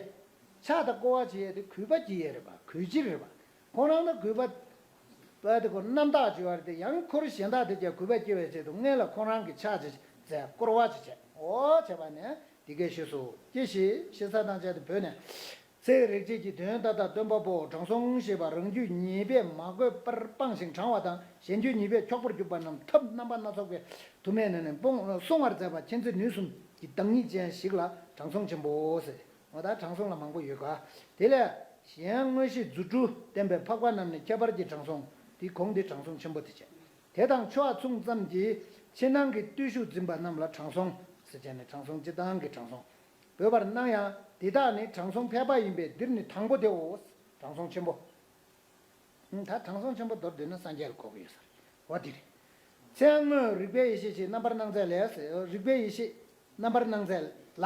ཕྱག་དང་བསྐོར་བ་བྱེད་ཡས་དེ་གུས་པ་སྐྱེ་ཡས་རེད་པ། གུས་ཕྱིར་རེད་པ། ཁོང་རང་ལ་གུས་པ་པ་དེ་ཁོ་རྣམ་དག་བྱེད་པ་རེད་དེ། ཡང་འཁོར་གཞན་དག་དེ་ཀྱང་གུས་པ་སྐྱེ་བའི་ཆེད་དུ་སྔོན་ལ་ཁོང་རང་གི་ཕྱག་བྱས་བསྐོར་བ་བྱས་བྱས། འོ་བྱས་པ་ནས་འདི་སྐད་ཞུས་སོ། ཀྱེ་ཞེས་ཞེ་ས་དང་བཅས་ཏེ་བོས་ནས། ཚིག་རིག་བྱེད་ཀྱི་དོན་མཐའ་དག་སྟོན་པ་པོ་དྲང་སྲོང་ཞེས་པ་རང་རྒྱུད་ཉེས་པས་མ་གོས་པར་སྤངས་ཤིང་དྲང་བ་དང་གཞན་རྒྱུད་ཉེས་པས་འཁྱོག་པར་གྱུར་པ་རྣམས་ཐབས་རྣམ་པ་སྣ་ཚོགས་པའི་དུ་མས་ནི་ནི་སྤོང་གསུང་བར་མཛད་པ་མཁྱེན་བརྩེ་ནུས་གསུམ་གྱི་བདག་ཉིད་ཅན་ཞིག་ལ་དྲང་སྲོང་ཆེན་པོ་ཟེར། འོ་ད་དྲང་སྲོང་ལ་མང་པོ་ཡོད་ག་དེ་ལས་གཞན་མངོན་ཤེས་རྫུ་འཕྲུལ་བསྟན་པའི་འཕགས་པ་རྣམས་ནི་ཁྱད་པར་གྱི་དྲང་སྲོང་། དེ་གོང་དེ་དྲང་སྲོང་ཆེན་པོ་དེ་བྱས། དེ་དང་ཕྱོགས་མཚུངས་ཙམ་གྱི་ཕྱི་ནང་གི་བརྟུལ་ཞུགས་འཛིན་པ་རྣམས་ལ་དྲང་སྲོང་ཟེར་བྱས་ནས་དྲང་སྲོང་སྤྱི་བཏང་གི་དྲང་སྲོང་། འབོད་པར་སྣང་ཡང་དེ་དག་ནི་དྲང་སྲོང་ཕལ་པ་ཡིན་པས་འདིར་ནི་དང་པོ་དེའོ། དྲང་སྲོང་ཆེན་པོ། ད་དྲང་སྲོང་ཆེན་པོ་མདོར་བསྡུས་ན་སངས་རྒྱས་ལ་གོ་གི་ཡོད་ས་རེད། འོ་དེ་རེད། ཚེ་སྔོན་རིག་པའི་ཡེ་ཤེས་ཀྱི་རྣམ་པར་སྣང་མཛད་ལས། རིག་པའི་ཡེ་ཤེས་རྣམ་པར་སྣང་མཛད་ལ།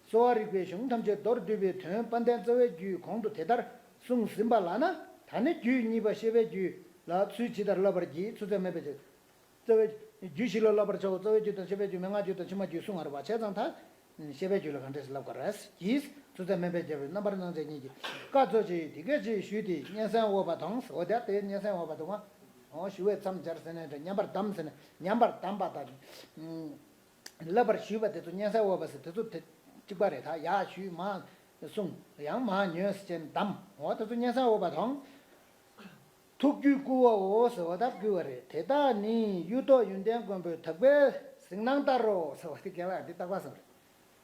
གསོ་བ་རིག་པའི་གཞུང་ཐམས་ཅད་མདོར་བསྡུས་པའི་དོན་དཔལ་ལྡན་རྩ་བའི་རྒྱུད་གོང་དུ་དེ་ལྟར་གསུངས་ཟིན་པ་ལགས་ན། ད་ནི་རྒྱུད་གཉིས་པ་བཤད་པའི་རྒྱུད་ལ་ཚུལ་ཇི་ལྟར་བསླབ་པར་བགྱི། ཚུལ་ཚད་མེད་པའི་རྒྱུད། རྩ་བའི་རྒྱུད་བཞི་ལ་བསླབ་པར་བྱའོ། རྩ་བའི་རྒྱུད་དང་བཤད་པའི་རྒྱུད་མན་ངག་རྒྱུད་དང་ཕྱི་མ་རྒྱུད་གསུང་བར་བ་བྱས་ཙང་ད། བཤད་པའི་རྒྱུད་ལ་གང་འདྲས་བསླབ་དགོས་རེད་ཀྱིས། ཚུལ་ཚད་མེད་པའི་རྒྱལ་པོའི་རྣམ་པར་སྣང་མཛད་ཉིད་ཀྱིས་བཀའ་གཙོ་ཆེ་ཡིས་འདི་སྐད་ཅེས་ཞུས་ཏེ། སྙན་གསན་འོས་པ་དང་། འོ་དེ་དེ་སྙན་གསན་འོས་པ་དང་། འོ་ཞུ་བའི་མཚམས་སྦྱར་ཟེར་ནས་འདྲ། ཉམས་པར་གདམས་ཟེར་ནས་ཉམས་པར་གདམས་པ་དང་། བསླབ་པར་ཞུས་པ་དེ་ཚོ་སྙན་གསན་འོས་པ་ཟེར་དེ་ཚོ་དེ་གཅིག་པ་རེད། ད་ཡར་ཞུས་མར་གསུངས་ཡང་མར་ཉོན་ཟེར་བྱས་ནས་གདམས། འོ་དེ་ཚོ་སྙན་གསན་འོས་པ་དང་། ཐུགས་རྒྱུད་བསྐུལ་བའོ་ཟེར་བ་དག་བསྐུལ་བ་རེད། དེ་དག་ནི་གཡུ་ཐོག་ཡོན་ཏན་མགོན་པོའི་དག་པའི་གཟིགས་སྣང་ལྟར་རོ་ཟེར་བ་དེ་རྒན་ལགས་འདི་རྟག་པར་གསུངས་རེད།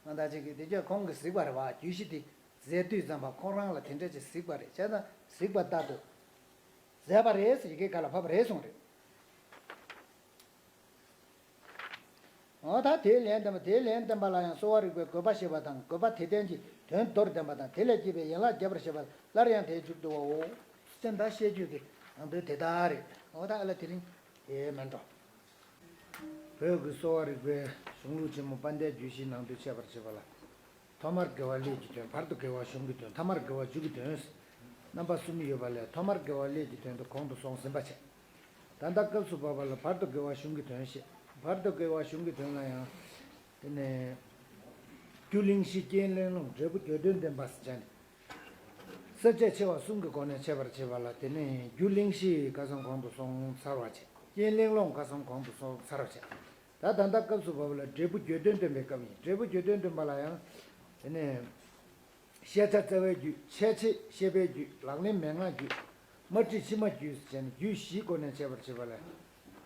ང་ད་ཅིག་གིས་དེ་ཚོས་ཁོང་གིས་གཟིགས་པ་རེད་བ། རྒྱུད་བཞི་དེ་མཛད་དུས་ཙམ་པ་ཁོང་རང་ལ་དེ་འདྲ་ཅིག་གཟིགས་པ་རེད། བྱས་ཙང་གཟིགས་པ་ལྟར་དུ་མཛད་པ་རེད་ཟེར་ཡི་གེ་ག་ལ་ཕབ་པ་རེད་གསུངས་རེད། འོ་ད་དེའི་ལན་བསྟན་པ། དེའི་ལན་བསྟན་པ་ལ་ཡང་གསོ་བ་རིག་པའི་དགོས་པ་ཞེས་པ་དང་། དགོས་པ་དེ་ལྡན་གྱི་དོན་མདོར་བསྟན་པ་དང་། དེ་ལས་སྐྱེས་པའི་ཡན་ལག་རྒྱས་པར་བཤད་པ་སླར་ཡང་དེའི་མཇུག་ཏུའོ། སེམས་དང་བཤད་རྒྱུད་ཀྱི་ནང་དོན་དེ་ལྟར་རེད། འོ་ད་ཨ་ལ་དེ་རིང་དེ་མིན་འགྲོ། བོད་ཀྱི་གསོ་བ་རིག་པའི་གཞུང་ལུགས་ཆེན་མོ་དཔལ་ལྡན་རྒྱུད་བཞིའི་ནང་དོན་འཆད་པར་བྱེད་པ་ལ། ཐོག་མར་དགེ་བ་ཀླད་ཀྱི་དོན། བར་དུ་དགེ་བ་གཞུང་གི་དོན། ཐ་མར་དགེ་བ་མཇུག་གི་དོན། རྣམ་པ་གསུམ་ཡོད་པ་ལས་ཐོག་མར་དགེ་བ་ཀླད་ཀྱི་དོན་དུ་གོང་དུ་སོང་ཟིན་པ་བྱས། ད་ལྟ་སྐབས་སུ་བབ་པ་ལ་བར་དུ་དགེ་བ་གཞུང་གི་དོན་བཤད། བར་དུ་དགེ་བ་གཞུང་གི་དོན་ལ་ཡང་། དེ་ནས། རྒྱུ་གླེང་གཞི། རྐྱེན་གླེང་སློང་། འབྲས་བུ་གྱོད་དོན་བསྟན་པ་ཟེར་བྱས་ནས། ས་བཅད་ཆེ་བ་གསུམ་གྱི་སྒོ་ནས་འཆད་པར་བྱེད་པ་ལ། དེ་ནས་རྒྱུ་གླེང་གཞི་ཁ་སང་གོང་དུ་སོང་ཚར་བ་བྱས། རྐྱེན་གླེང་སློང་ཁ་སང་གོང་དུ་སོང་ཚར་བ་བྱས། ད་ད་ལྟ་སྐབས་སུ་བབ་པ་ལ་འབྲས་བུ་གྱོད་དོན་སྟོན་པའི་སྐབས་ཡིན། འབྲས་བུ་གྱོད་དོན་སྟོན་པ་ལ་ཡང་། དེ་ནས། ཤེས་བྱ་རྩ་བའི་རྒྱུད། འཆད་བྱེད་བཤད་པའི་རྒྱུད། ལག་ལེན་མན་ངག་རྒྱུད། མ་བྲིས་ཕྱི་མ་རྒྱུད་ཟེར་ནས་རྒྱུད་བཞིའི་སྒོ་ནས་འཆད་པར་བྱེད་པ་ལ།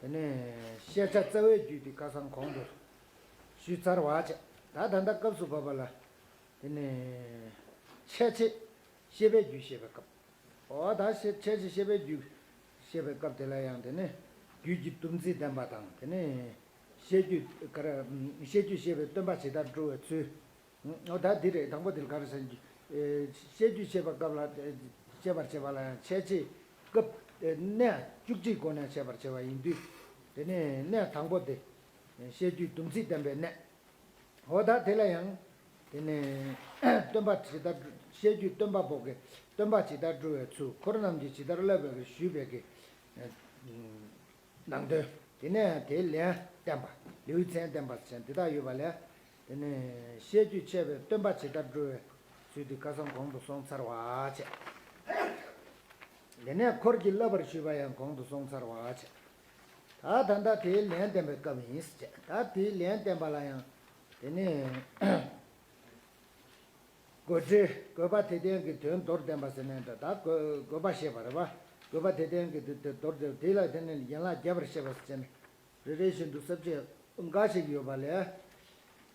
དེ་ནས་ཤེས་བྱ་རྩ་བའི་རྒྱུད་དེ་ཁ་སང་གོང་དུ་ཞུས་ཚར་བ་བྱས། ད་ད་ལྟ་སྐབས་སུ་བབ་པ་ལ། དེ་ནས་འཆད་བྱེད་བཤད་པའི་རྒྱུད་བཤད་པའི་སྐབས། འོ་ད་བཤད་འཆད་བྱེད་བཤད་པའི་རྒྱུད་བཤད་པའི་སྐབས་དེ་ལ་ཡང་དེ་ནས་རྒྱུད་ཀྱི་སྡོམ་ཚིག་བསྟན་པ་དང་། དེ་ནས་བཤད་རྒྱུད་ག་རེ། བཤད་རྒྱུད་བཤད་པའི་སྟོན་པ་ཇི་ལྟར་འགྲོ་བའི་ཚུལ། འོ་ད་འདི་རེད། དང་པོ་འདི་ལ་ག་རེ་ཟེར་ན། ཨེ། བཤད་རྒྱུད་བཤད་པའི་སྐབས་ལ། བཤད་པར་བྱེད་པ་ལ་ཡང་འཆད་བྱེད་སྐབས། ཨེ། གནས་བཅུ་གཅིག་སྒོ་ནས་འཆད་པར་བྱེད་པ་ཡིན་དུས། དེ་ནས་གནས་དང་པོ་དེ་བཤད་རྒྱུད་སྡོམ་ཚིག་བསྟན་པའི་གནས། འོ་ད་དེ་ལ་ཡང་། དེ་ནས་སྟོན་པ་ཇི་ལྟར། བཤད་རྒྱུད་སྟོན་པ་པོ་གིས་སྟོན་པ་ཇི་ལྟར་འགྲོ་བའི་ཚུལ། འཁོར་རྣམས་ཀྱིས་ཇི་ལྟར་བསླབ་པའི་ཞུས་པའི་གི། ནང་དོན། དེ་ནས་དེའི་ལན་བསྟན་པ། ལེའུའི་མཚན་བསྟན་པ་ཟེར་འདི་དག་ཡོད་པ་ལས། དེ་ནས་བཤད་རྒྱུད་འཆད་པའི་སྟོན་པ་ཇི་ལྟར་འགྲོ་བའི་ཚུལ་དེ་ཁ་སང་གོང་དུ་སོང་ཚར་བ་བྱས། དེ་ནས་འཁོར་གྱིས་བསླབ་པར་ཞུས་པ་ཡང་གོང་དུ་སོང་ཚར་བ་བྱས། ད་ད་ལྟ་དེའི་ལན་བསྟན་པའི་སྐབས་ཡིན་ཟེར་བྱས། ད་དེའི་ལན་བསྟན་པ་ལ་ཡང་། དེ་ནས། དགོད་བྲལ། དགོས་པ་དེ་ལྡན་གྱི་དོན་མདོར་བསྟན་པ་ཟེར་ནའི་འདྲ། ད་དགོས་དགོས་པ་བཤད་པ་རེད་པ། དགོས་པ་དེ་ལྡན་གྱི་དོན་དེ་མདོར་བསྟན། དེ་ལ་དེ་ནས་ཡན་ལག་བརྒྱད་པར་བཤད་པ་ཟེར་ནས། རེ་རེ་བཞིན་དུ་ས་བཅད་འགའ་ཞིག་ཡོད་པ་ལས།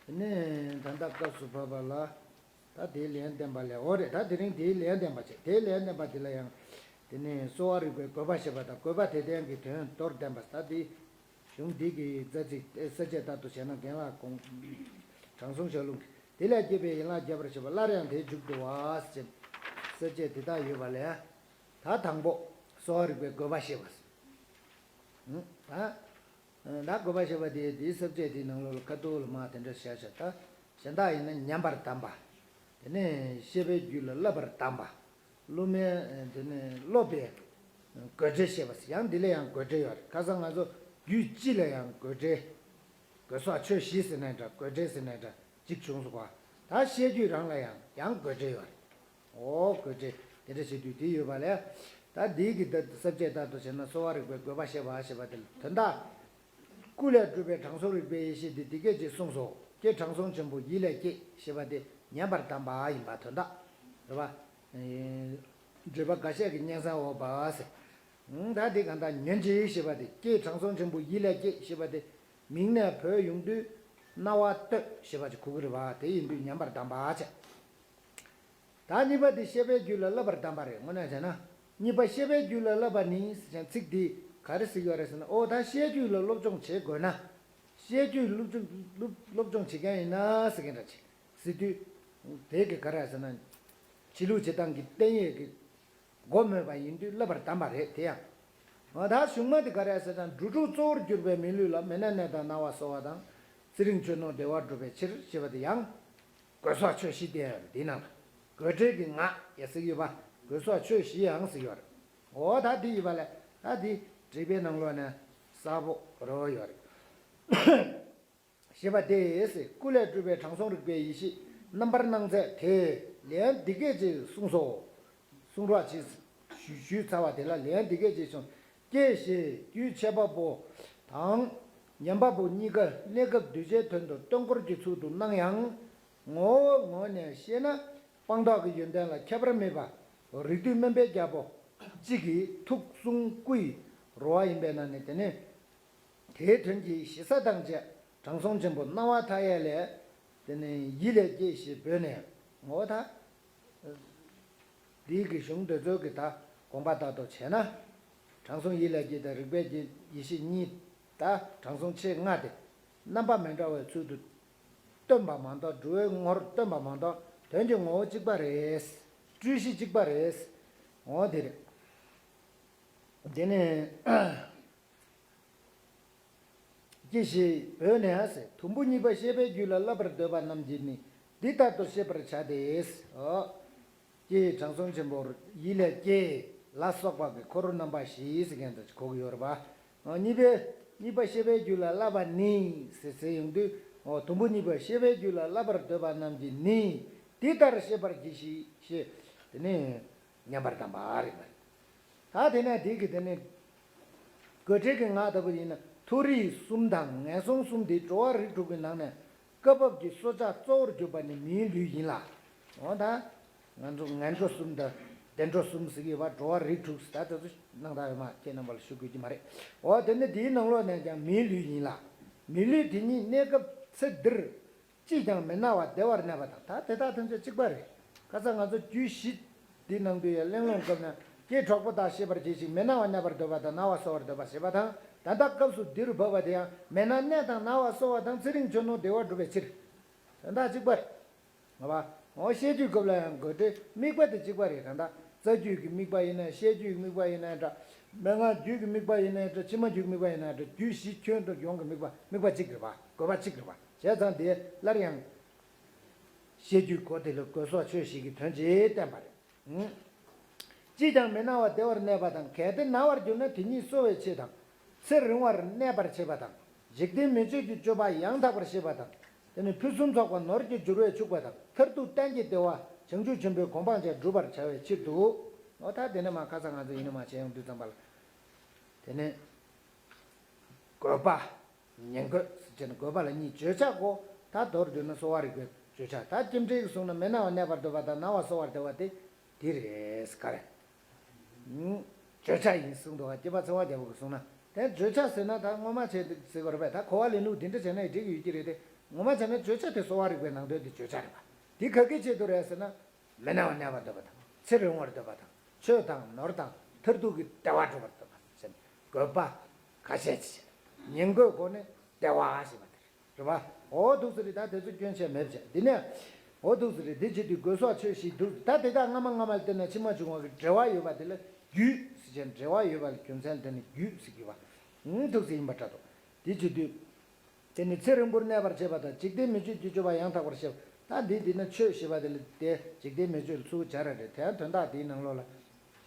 དེ་ནས་ད་ལྟ་སྐབས་སུ་བབ་པ་ལ། ད་དེའི་ལན་བསྟན་པ་ལས། འོ་རེད། ད་དེ་རིང་དེའི་ལན་བསྟན་པ་བྱས། དེའི་ལན་བསྟན་པ་དེ་ལ་ཡང་། དེ་ནས་གསོ་བ་རིག་པའི་དགོས་པ་བཤད་པ་དང་། དགོས་པ་དེ་ལྡན་གྱི་དོན་མདོར་བསྟན་པ། ད་དེ་གཞུང་འདི་གི་རྩ་ཚིག་ས་བཅད་ལྟར་དུ་བྱས་ན། རྒན་ལགས་དགོངས། དྲང་སྲོང་ཞལ་ལུང་གི། དེ་ལས་སྐྱེས་པའི་ཡན་ལག་བརྒྱད་པར་བཤད་པ། སླར་ཡང་དེའི་མཇུག་ཏུ་བ་ཟེར། ས་བཅད་དེ་དག་ཡོད་པ་ལས། ད་དང་པོ་གསོ་བ་རིག་པའི་དགོས་པ་བཤད་པ་ཟེར། ད་ད་དགོས་པ་བཤད་པ་དེ་དེའི་ས་བཅད་དེའི་ནང་ལོགས་ལ་ཁ་ཐུག་ལ་མ་དེ་འདྲ་བཤད་བྱ། ད་གཞན་དག་ཡིན་ན་ཉམས་པར་གདམས་པ། དེ་ནས་བཤད་པའི་རྒྱུད་ལ་བསླབ་པར་གདམས་པ། སློབ་མའི་དེ་ནས་སློབ་པའི་དགོད་བྲལ་བཤད་པ་ཟེར། ཡང་འདི་ལ་ཡང་དགོད་བྲལ་ཡོད་རེད། ཁ་སང་ང་ཚོ་རྒྱུད་སྤྱི་ལ་ཡང་དགོད་བྲལ། དགོས་སོགས་ཆོས་བཞི་ཟེར་ནའི་འདྲ། དགོད་བྲལ་ཟེར་ནའི་འདྲ། གཅིག་བྱུང་སོང་བ། ད་བཤད་རྒྱུད་རང་ལ་ཡང་ཡང་དགོད་བྲལ་ཡོད་རེད། འོ་དགོད་བྲལ་དེ་འདྲ་བྱེད་དུས་དེ་ཡོད་པ་ལས། ད་འདིའི་གི་ད་ས་བཅད་ལྟར་དུ་བྱས་ན་གསོ་བ་རིག་པའི་དགོས་པ་བཤད་པ་ཞེས་པ་དེ་ལ་དོན་དག་ཀུན་ལས་གྲུབ་པའི་དྲང་སྲོང་རིག་པའི་ཡེ་ཤེས་འདི་འདི་སྐད་ཅེས་གསུངས་སོ། ཀྱེ་དྲང་སྲོང་ཆེན་པོ་ཡིད་ལས་སྐྱེས་ཞེས་པ་དེ་ཉན་པར་གདམས་པ་ཡིན་པ་དོན་དག་རེད་པ། འགྲེལ་པ་འགའ་ཤས་ཀྱིས་སྙན་སེང་འོག་པ་ཟེར། ད་དེ་གང་ལྟར་ཉོན་ཅིག་ཞེས་པ་དེ། ཀྱེ་དྲང་སྲོང་ཆེན་པོ་ཡིད་ལས་སྐྱེས་ཞེས་པ་དེ། མིང་ནས་བོས་ཡོང་དུས་རྣ་བ་གཏོད་ཞེས་པ་ཅིག་གོ་གི་རེད་པ། དེ་ཡིན་དུས་ཉན་པར་གདམས་པ་བྱས། ད་གཉིས་པ་དེ་བཤད་པའི་རྒྱུད་ལ་བསླབ་པར་གདམས་པ་རེད། དངོས་གནས་བྱས་ན། གཉིས་པ་བཤད་པའི་རྒྱུད་ལ་བསླབ་པ་ནི་ཟེར་ཡང་ཚིག་འདིས་ག་རེ་ཟེར་གྱི་ཡོད་རེད་ཟེར་ན། ཨོ་ད་བཤད་རྒྱུད་ལ་སློབ་སྦྱོང་བྱེད་དགོས་ན། བཤད་རྒྱུད་སློབ་སྦྱོང་སློབ་སློབ་སྦྱོང་བྱེད་མཁན་ཡིན་ན་ཟེར་མཁན་འདྲ་ཅིག་ཟེར་དུས། དེ་གི་ག་རེ་ཟེར་ན། བྱེད་ལུགས་བྱེད་སྟངས་ཀྱི་བསྟན་ཡས་ཀྱི་སྒོ་མོས་པ་ཡིན་དུས་བསླབ་པར་གདམས་པ་རེད། དེ་ཡང་། ཨོ་ད་གཞུང་མ་དེ་ག་རེ་ཟེར་ན། འགྲོ་དྲུག་གཙོ་བོར་གྱུར་པའི་མི་ལུས་ལ། མི་ནག་ནད་དང་ན་བ་གསོ་བ་དང་། ཚེ་རིང་ཆོས་ནོར་བདེ་བ་སྒྲུབ་པའི་ཕྱིར་ཞེས་པ་དེ་ཡང་། དགོས་སོགས་ཆོས་བཞི་བསྟན་ཡོད་རེད། དེའི་ནང་ལ་དགོད་བྲལ་གྱི་ངག་ཡ་ཟེར་གྱི་ཡོད་པ། དགོས་སོགས་ཆོས་བཞི་ཡང་ཟེར་གྱི་ཡོད་རེད། འོ་ད་དེ་ཡིན་པ་ལས། ད་དེ་འགྲེལ་པའི་ནང་ལོགས་ནས་གསལ་པོ་རེ་བ་ཡོད་རེད། ཞེས་པ་སྟེ། ཀུན་ལས་གྲུབ་པའི་དྲང་སྲོང་རིག་པའི་ཡེ་ཤེས་རྣམ་པར་སྣང་མཛད་དེས་ལན་འདི་སྐད་ཅེས་གསུངས་སོ། གསུང་རོགས་གྱིས། ཞུས་ཞུས་ཚར་བ་དེ་ལ་ལན་འདི་སྐད་ཅེས་གསུངས། ཀྱེ་ཞེས་རྒྱུད་འཆད་པ་པོ་དང་། ཉན་པ་པོ་གཉིས་ཀ་གནས་སྐབས་གདུལ་བྱའི་དོན་དུ་སྟོན་འཁོར་གྱི་ཚུལ་དུ་སྣང་ཡང་། ངོ་བོའི་ངོས་ནས་བཤད་ན། སྤངས་རྟོགས་ཀྱི་ཡོན་ཏན་ལ་ཁྱད་པར་མེད་པ། རིགས་རྒྱུད་སྨན་པའི་རྒྱལ་པོ་གཅིག་གི་ཐུགས་གསུང་སྐུ་ཡི་རོལ་བ་ཡིན་པས་ན་ནི། དེ་ནི་དེའི་དོན་གྱི་ཞེ་ས་དང་བཅས་དྲང་སྲོང་ཆེན་པོ་སྣང་བ་མཐའ་ཡས་ལས། དེ་ནི་ཡིད་ལས་སྐྱེས་ཞེས་འབོད་ནས། ངོ་བོ་ད། འདིའི་གི་གཞུང་འདི་ཚོའི་གི་ད་དགོངས་པ་ལྟར་དུ་བྱས་ན། དྲང་སྲོང་ཡིད་ལས་སྐྱེས་དང་རིག་པའི་ཡེ་ཤེས་གཉིས། ད་དྲང་སྲོང་ཆེས་སྔ་སྟེ། རྣམ་པ་མི་འདྲ་བའི་ཚུལ་དུ་སྟོན་པ་མ་གཏོགས། འགྲོ་བའི་ངོར་སྟོན་པ་མ་གཏོགས། དོན་གྱི་ངོ་བོ་གཅིག་པ་རེད། སྤྲུལ་གཞི་གཅིག་པ་རེད། འོ་དེ་རེད། དེ་ནས་ཀྱེ་ཞེས་འབོད་ནས་ཟེར། དུམ་བུ་གཉིས་པ་བཤད་པའི་རྒྱུད་ལ་བསླབ་པར་འདོད་པ་རྣམས་ཀྱིས་ནི་འདི་ལྟར་དུ་ཤེས་པར་བྱ་སྟེ། ཨོ། ཀྱེ་དྲང་སྲོང་ཆེན་པོ་ཡིད་ལ་སྐྱེས་ལ་སོགས་པ་གི་འཁོར་རྣམ་པ་བཞི་ཟེར་མཁན་དེ་གོ་གི་ཡོད་རེད་པ། ཨོ། གཉིས་པའི་གཉིས་པ་བཤད་པའི་རྒྱུད་ལ་བསླབ་པ་ནི་ཟེར་ཟེར་ཡོང་དུས། ཨོ། དུམ་བུ་གཉིས་པ་བཤད་པའི་རྒྱུད་ལ་བསླབ་པར་འདོད་པ་རྣམས་ཀྱིས་ནི་འདི་ལྟར་ཤེས་པར་གྱིས་ཤིག་ཞེས་དེ་ནས་བསྙེན་པར་གདམས་པ་རེད་པ། ད་དེ་ནས་དེ་གི་དེ་ནས་དགོད་བྲལ་གྱི་ངག་ལྟ་བུ་ཡིན་ན། མཐོ་རིས་གསུམ་དང་ངན་སོང་གསུམ་དེ་འགྲོ་བ་རིགས་དྲུག་གི་ནང་ནས་སྐབས་བབ་ཀྱི་སྲོག་ཆགས་གཙོ་བོར་གྱུར་པ་ནི་མིའི་ལུས་ཡིན་ལ། འོ་ད། ངན་འགྲོ་ངན་འགྲོ་གསུམ་དང་བདེ་འགྲོ་གསུམ་ཟེར་གྱི་ཡོད་པ། འགྲོ་བ་རིགས་དྲུག་ཟེར། ད་དེ་ཚོ་སྣང་དག་ཡོད་མ་ཁྱེད་རྣམ་པ་ལ་ཞུ་དགོས་ཀྱི་མ་རེད། འོ་དེ་ནི་དེའི་ནང་ལོགས་ནས་ཀྱང་མིའི་ལུས་ཡིན་ལ། མི་ལུས་དེ་ཉིད་གནས་སྐབས་ཚེ་འདིར་ཅིས་ཀྱང་མི་སྣང་བར་བདེ་བར་གནས་པ་དང་། ད་དེ་དག་ཐམས་ཅད་གཅིག་པ་རེད། ཁ་སང་ང་ཚོ་རྒྱུད་བཞི་འདི་ནང་དུ་ཡང་གླེང་སློང་སྐབས་ན། ཀྱེ་གྲོགས་པོ་དག་ཤེས་པར་གྱིས་ཤིག། མི་སྣང་བར་གནས་པར་འདོད་པ་དང་སྣང་བ་གསོ་བར་འདོད་པ་ཞེས་པ་དང་། ད་ལྟ་སྐབས་སུ་འདིར་བབ་པ་དེ་ཡང་མི་སྣང་གནས་དང་སྣང་བ་གསོ་བ་དང་ཚེ་རིང་ཆོས་ནོར་བདེ་བ་སྒྲུབ་པའི་ཕྱིར། དོན་དག་གཅིག་པ་རེད། ང་པ། འོ་བཤད་རྒྱུད་སྐབས་ལ་ཡང་དགོད་བྲལ་དམིགས་པ་དེ་གཅིག་པ་རེད། ད་ལྟ་རྩ་རྒྱུད་ཀྱི་དམིགས་པ་ཡིན་ན། བཤད་རྒྱུད་ཀྱི་དམིགས་པ་ཡིན་ན་འདྲ། མན་ངག་རྒྱུད་ཀྱི་དམིགས་པ་ཡིན་ན་འདྲ། ཕྱི་མ་རྒྱུད་ཀྱི་དམིགས་པ་ཡིན་ན་འདྲ། རྒྱུད་བཞི་ཁྱོན་དུ་ཡོངས་ཀྱི་དམིགས་པ་དམིགས་པ་གཅིག་རེད་པ། དགོས་པ་གཅིག་རེད་པ། བྱས་ཙང་དེ་སླར་ཡང་བཤད་རྒྱུད་གོ་དེ་ལ་དགོས་སོགས་ཆོས་བཞི་གི་དོན་ཅིག་བསྟན་པ་རེད། ཅིས་ཀྱང་མི་སྣང་བར་བདེ་བར་གནས་པ་དང་། གལ་ཏེ་སྣང་བར་གྱུར་ན་དེ་ཉིད་གསོ་བའི་ཆེད་དང་། ཚེ་རིང་བར་གནས་པར་བྱེད་པ་དང་། འཇིག་རྟེན་མི་ཆོས་ཀྱི་སྤྱོད་པ་ཡང་དག་པར་ཤེས་པ་དང་། དེ་ནི་ཕུན་སུམ་ཚོགས་པ་ནོར་གྱི་འབྱོར་བས་ཕྱུག་པ་དང་། མཐར་ཐུག་གཏན་གྱི་བདེ་བ་བྱང་ཆུབ་ཆེན་པོའི་གོ་འཕང་ཅན་བསྒྲུབ་པར་བྱ་བའི་ཕྱིར་དུ། འོ་ད་དེ་ནས་མ་ཁ་སང་ང་ཚོ་ཡིན་ན་མ་བྱས་ཡོང་དུས་ཙམ་པ་ལ། དེ་ནས་དགོས་པ། ཉན་དགོས་ཟེར་བྱས་ན་དགོས་པ་ལ་གཉིས། བརྗོད་བྱ་གོ། ད་མདོར་བསྡུས་ན་གསོ་བ་རིག་པའི་བརྗོད་བྱ། ད་རྒྱས་འགྲེལ་གྱིས་གསུངས་ན་མི་སྣང་བར་གནས་པར་འདོད་པ་དང་སྣང་བ་གསོ་བར་འདོད་པ་དེ་འདི་རེད་ཟེར་ག་རེ། བརྗོད་བྱ་ཡིན་གསུངས་འདུག་ག། སྐྱེས་པ་ཚེ་དབང་རྒྱལ་པོ་གིས་གསུངས་ན། དེ་བརྗོད་བྱ་ཟེར་ན་ད་ངོ་མ་བྱས་ཟེར་དགོས་རེད་པས། ད་གོ་བ་ལེན་ལུགས་འདི་འདྲ་བྱས་ན་འགྲིག་གི་ཡོད་ཀྱི་རེད་དེ། ངོ་མ་བྱས་ན་བརྗོད་བྱ་དེ་གསོ་བ་རིག་པའི་ནང་དོན་དེ་བརྗོད་བྱ་རེད་པ། འདི་ག་གི་ཆེད་དུ་རེད་ཟེར་ན། མི་སྣང་བར་གནས་པར་འདོད་པ་དང་། ཚེ་རིང་བར་འདོད་པ་དང་། ཆོས་དང་ནོར་དང་མཐར་ཐུག་གི་བདེ་བ་སྒྲུབ་པར་འདོད་པ་ཟེར་ནས་དགོས་པ་ཁ་ཤས་ཅིག་བྱས། ཉན་དགོས་གོ་ནས་བདེ་བ་ཞེས་པ་དེ་རེད་པ། འོ་འདུག་ཟེར་རེད། ད་དེ་ཚོ་སྐྱོན་ཆེ་མེད་བྱས། འདི་ནས་འོ་འདུག་ཟེར་རེད། འདི་བྱེད་དུས་དགོས་སོགས་ཆོས་བཞི་འདུག། ད་དེ་དག་སྔ་མ་སྔ་མ་ལ་བརྟེན་ནས་ཕྱི་མ་བྱུང་བ་གི་འབྲེལ་བ་ཡོད་པ་དེ་ལ་རྒྱུད་ཟེར་བྱས་འབྲེལ་བ་ཡོད་པ་ལ་རྒྱུ་མཚན་བརྟེན་ནས་རྒྱུད་ཟེར་གྱི་བ། འདུག་ཟེར་ཡིན་པ་འདྲ་འདུག། འདི་བྱེད་དུས། དེ་ནི་ཚེ་རིང་པོར་གནས་པར་བྱེད་པ་དང་། འཇིག་རྟེན་མི་ཆོས་ཀྱི་སྤྱོད་པ་ཡང་དག་པར་ཤེས་པ། ད་འདི་འདི་ན་ཆོས་ཞེས་པ་དེ་ལ་དེ་འཇིག་རྟེན་མི་ཆོས་ལ་ཚུར་སྦྱར་ར་རེད། དེ་ཡང་དོན་དག་དེའི་ནང་ལོགས་ལ་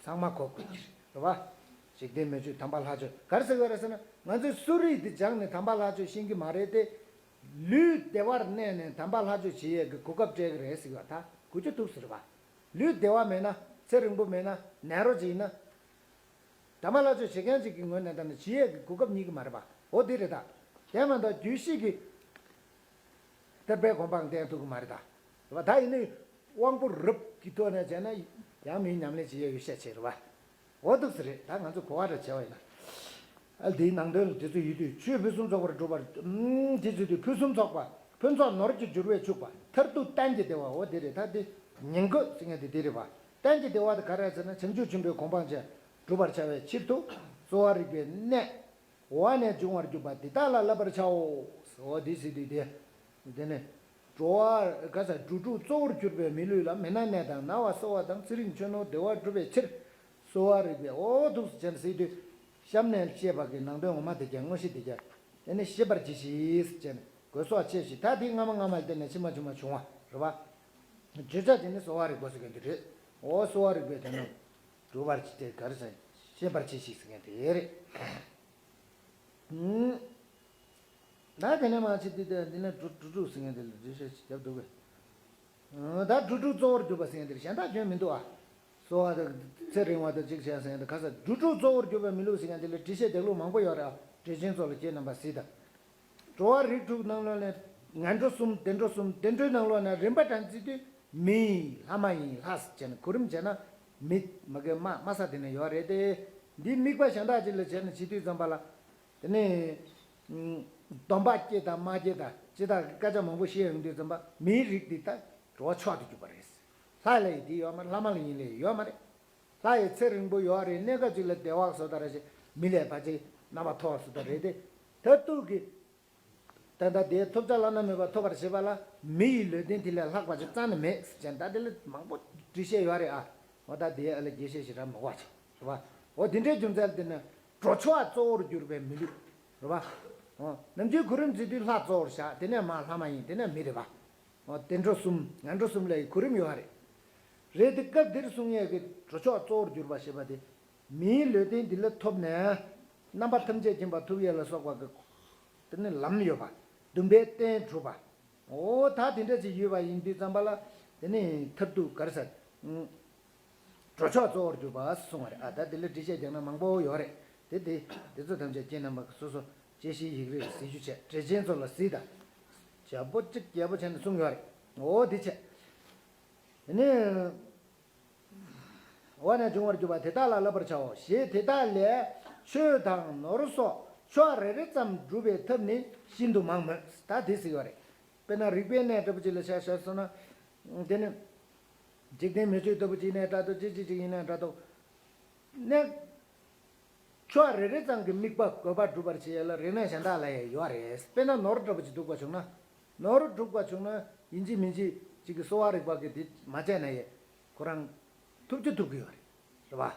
ཚང་མ་གོ་དགོས་ཀྱི་རེད་པ། འཇིག་རྟེན་མི་ཆོས་དམ་པ་ལྷ་ཆོས་ག་རེ་ཟེར་གི་རེད་ཟེར་ན། ང་ཚོས་གསོ་རིག་འདི་སྦྱངས་ནས་དམ་པ་ལྷ་ཆོས་ཤེས་ཀྱི་མ་རེད་དེ། ལུས་བདེ་བར་གནས་ནས་དམ་པ་ལྷ་ཆོས་བྱེད་ཡས་ཀྱི་གོ་སྐབས་སྤྲད་ཀྱི་རེད་ཟེར་གི་བ། ད་གོ་རྒྱུ་འདུག་ཟེར་བ། ལུས་བདེ་བ་མེད་ན། ཚེ་རིང་པོ་མེད་ན། ནད་རོ་ཅིག་ཡིན་ན། དམ་པ་ལྷ་ཆོས་བྱེད་མཁན་ཅིག་གི་ངོས་ནས་ད་ནི་བྱེད་ཡས་ཀྱི་གོ་སྐབས་རྙེད་ཀྱི་མ་རེད་པ། འོ་དེ་རེད་ད། དེ་མ་གཏོགས་རྒྱུད་བཞི་གི་ཐར་པའི་གོ་འཕང་བསྟན་ཐུབ་ཀྱི་མ་རེད་ད། རེད་པ། ད་ཡིན་ནའི་དབང་པོ་རབ་ཀྱི་ཐོག་ནས་བྱས་ན་ཡང་མིའི་ཉམས་ལེན་བྱེད་ཡས་ཡོད་ཤས་ཆེ་རེད་པ། འོ་འདུག་ཟེར་རེད། ད་ང་ཚོ་གོ་བ་འདྲ་བྱས་པ་ཡིན་ན། ཨ། དེའི་ནང་དོན་ལ་དེ་ཚོ་ཡོད་དུས། ཆོས་ཕུན་སུམ་ཚོགས་པར་སྒྲུབ་པར། ཨུམ། དེ་བྱེད་དུས་ཕུན་སུམ་ཚོགས་པ། ཕུན་ཚོགས་ནོར་གྱི་འབྱོར་བས་ཕྱུག་པ། མཐར་ཐུག་གཏན་གྱི་བདེ་བ། འོ་དེ་རེད། ད་དེ་ཉན་དགོས་ཟེར་མཁན་དེ་དེ་རེད་པ། གཏན་གྱི་བདེ་བ་དེ་ག་རེ་ཟེར་ན། བྱང་ཆུབ་ཆེན་པོའི་གོ་འཕང་ཅན་སྒྲུབ་པར་བྱ་བའི་ཕྱིར་དུ་གསོ་བ་རིག་པའི་གནས། འོ་བ་ནས་འབྱུང་བར་གྱུར་པ་འདི་དག་ལ་བསླབ་པར་བྱའོ། འོ་དེ་ཟེར་དུས་དེ། དེ་ནས་འགྲོ་བ་ག་ས་འགྲོ་དྲུག་གཙོ་བོར་གྱུར་པའི་མི་ལུས་ལ་མི་སྣང་གནས་དང་སྣང་བ་གསོ་བ་དང་། ཚེ་རིང་ཆོས་ནོར་བདེ་བ་སྒྲུབ་པའི་ཕྱིར། གསོ་བ་རིག་པའི། འོ་འདུག་ཟེར་ནས་ཟེར་དུས། གཤམ་ནས་བཤད་པ་གི་ནང་དོན་ངོ་མ་དེ་ཀྱང་དངོས་གཞི་དེ་ཀྱང་། དེ་ནི་ཤེས་པར་གྱིས་ཤིག་ཟེར་ནས་དགོས་སོགས་ཆོས་བཞི། ད་དེ་སྔ་མ་སྔ་མ་ལ་བརྟེན་ནས་ཕྱི་མ་ཕྱི་མ་བྱུང་བ་རེད་པ། བརྗོད་བྱ་དེ་ནི་གསོ་བ་རིག་པ་ཟེར་མཁན་དེ་རེད། འོ་གསོ་བ་རིག་པའི་དོན་རྣམས་སྒྲུབ་པར་བྱེད་དེ་ག་རེ་ཟེར། ཤེས་པར་གྱིས་ཤིག་ཟེར་མཁན་དེ་རེད། ཨུམ། ད་དེ་ནས་མ་ཕྱི་དེ་དེ་འདི་ནས་འགྲོ་དྲུག་ཟེར་མཁན་དེ་ལ་འགྲེལ་བཤད་ཅིག་རྒྱབ་འདུག་གས། ཨུམ། ད་འགྲོ་དྲུག་གཙོ་བོར་གྱུར་པ་ཟེར་མཁན་དེ་ལ་གཞན་དག་སྐྱོན་མི་འདུག་ཨ། གསོ་བ་དང་ཚེ་རིང་བ་དང་གཅིག་བྱས་ཟེར་མཁན་དེ་ག་ས། འགྲོ་དྲུག་གཙོ་བོར་གྱུར་པའི་མི་ལུས་ཟེར་མཁན་དེ་ལ་འགྲེལ་བཤད་རྒྱག་ལུགས་མང་པོ་ཡོད་རེད་ཨ། འགྲེལ་ཆེན་ཚོ་ལ་ཁྱེད་རྣམ་པ་གཟིགས་དང་། འགྲོ་བ་རིགས་དྲུག་ནང་ལོགས་ནས་ངན་འགྲོ་གསུམ། བདེ་འགྲོ་གསུམ། བདེ་འགྲོའི་ནང་ལོགས་ནས་རིམ་པ་གྲངས་བརྩིས་དུས། མི་ཡིན། ལྷ་མ་ཡིན། ལྷ་ཟེར་བྱས་ནས་གོ་རིམ་བྱས་ན། མི་མ་གི་མ་མ་ས་དེ་ནས་ཡོད་རེད་དེ། འདི་དམིགས་པ་གཞན་དག་ཅིག་ལ་བྱས་ནས་བྱེད་དུས་ཙམ་པ་ལ། དེ་ནས་སྡོམ་པ་སྐྱེ་དང་མ་སྐྱེ་དང་ཅི་དང་སྐད་ཆ་མང་པོ་བཤད་ཡོང་དུས་ཙམ་པ། མིའི་རིགས་འདི་ད་འགྲོ་བ་མཆོག་ཏུ་གྱུར་པ་རེད། ལྷ་ལ་ཡིན་དེ་ཡོད་མ་རེད། ལྷ་མ་ལ་ཡིན་ལས་ཡོད་མ་རེད། ལྷ་ཡི་ཚེ་རིང་པོ་ཡོད་རེད། གནས་སྐབས་ཅིག་ལ་བདེ་བ་བཟོ་ལྟ་རེ་ཞིག། མི་ལས་ཕལ་ཆེར་རྣམ་པ་མཐོ་བ་བཟོ་ལྟ་རེད་དེ། མཐར་ཐུག་གི་ད་ལྟ་དེའི་ཐོབ་བྱ་བླ་ན་མེད་པ་ཐོབ་པར་བྱེད་པ་ལ་མི་ཡི་ལུས་རྟེན་དེ་ལས་ལྷག་པ་ཅིག་རྩ་ནས་མེད་ཟེར་ཀྱང་། ད་དེ་ལ་མང་པོ་འགྲེལ་བཤད་ཡོད་རེད་ཨ། འོ་ད་དེའི་ཨ་ལ་རྒྱས་བཤད་ཞེ་དྲག་མི་དགོས་ཅིག་རེད་པ། འོ་དེ་འདྲའི་རྒྱུ་མཚན་དེ་ནི་གྲོགས་མཆོག་གཙོ་བོར་གྱུར་པའི་མི་ལུས། རེད་པ། འོ་ནམ་རྒྱུན་གོ་རིམ་བརྩི་དུས་ལྷ་གཙོ་བོར་བཞག་དེ་ནས་མར་ལྷ་མ་ཡིན་དེ་ནས་མི་རེད་པ། འོ་དེ་འགྲོ་གསུམ་ངན་འགྲོ་གསུམ་ལ་ཡི་གོ་རིམ་ཡོད་རེད། རེད་དེ་སྐབས་འདིར་གསུང་ཡས་ཀྱི་གྲོགས་མཆོག་གཙོ་བོར་གྱུར་པ་ཞེས་པ་དེ། མིའི་ལུས་རྟེན་འདི་ལ་ཐོབ་ནས། རྣམ་པ་ཐམས་ཅད་མཁྱེན་པ་ཐོབ་ཡས་ལ་སོགས་པ་གི། དེ་ནི་ལམ་ཡོད་པ། འདུན་པའི་རྟེན་གྲུབ་པ། འོ་ད་དེ་འདྲ་ཅིག་ཡོད་པ་ཡིན་དུས་ཙམ་པ་ལ། དེ་ནི་མཐར་ཐུག་ག་རེ་ཟེར། གྲོགས་མཆོག་གཙོ་བོར་གྱུར་པ་གསུང་བ་རེད། ཨ་ད་དེ་ལ་འགྲེལ་བཤད་རྒྱག་ན་མང་པོ་ཡོད་རེད། དེ་དེ་དེ་ཚོ་ཐམས་ཅད་ཁྱེད་རྣམ་པ་སོ་སོ་དཔྱད་གཞིའི་ཡིག་རིགས་གཟིགས་རྒྱུ་བྱས། འགྲེལ་ཆེན་ཚོ་ལ་གཟིགས་དང་། ཞེ་པོ་ཅིག་རྒྱས་པོ་བྱས་ནས་གསུངས་ཡོད་རེད། འོ་དེ་བྱས། དེ་ནི། འོ་ནས་འབྱུང་བར་གྱུར་པ་དེ་དག་ལ་བསླབ་པར་བྱའོ་ཞེས་དེ་དག་ལས་ཆོས་དང་ནོར་སོགས་ཕྱོགས་རེ་རེ་ཙམ་སྒྲུབ་པའི་ཐབས་ནི་ཤིན་ཏུ་མང་མོད། ད་དེ་ཟེར་བ་རེད། དཔེར་ན་རིག་པའི་གནས་འདྲ་པོ་ཅིག་ལ་ཆ་བཞག་སོང་ན། དེ་ནི། འཇིག་རྟེན་མི་ཆོས་ལྟ་བུ་ཅིག་ཡིན་ནའི་འདྲ་འདུག་ཅི་ཅི་ཅིག་ཡིན་ནའི་འདྲ་འདུག་གནས། ཕྱོགས་རེ་རེ་ཙམ་གྱི་དམིགས་པ་དགོས་པ་སྒྲུབ་པར་བྱེད་ཡས་ལ་རིག་གནས་གཞན་དག་ལ་ཡང་ཡོད་རེད། དཔེར་ན་ནོར་འདྲ་པོ་ཅིག་སྒྲུབ་པ་བྱུང་ན། ནོར་སྒྲུབ་པ་བྱུང་ན་ཡིན་གཅིག་མིན་གཅིག་ཅིག་གི་གསོ་བ་རིག་པ་གི་དེ་མ་བྱས་ན་ཡང་ཁོ་རང་ཐུབ་ཀྱི་ཐུབ་ཀྱི་ཡོད་རེད། རེད་པ།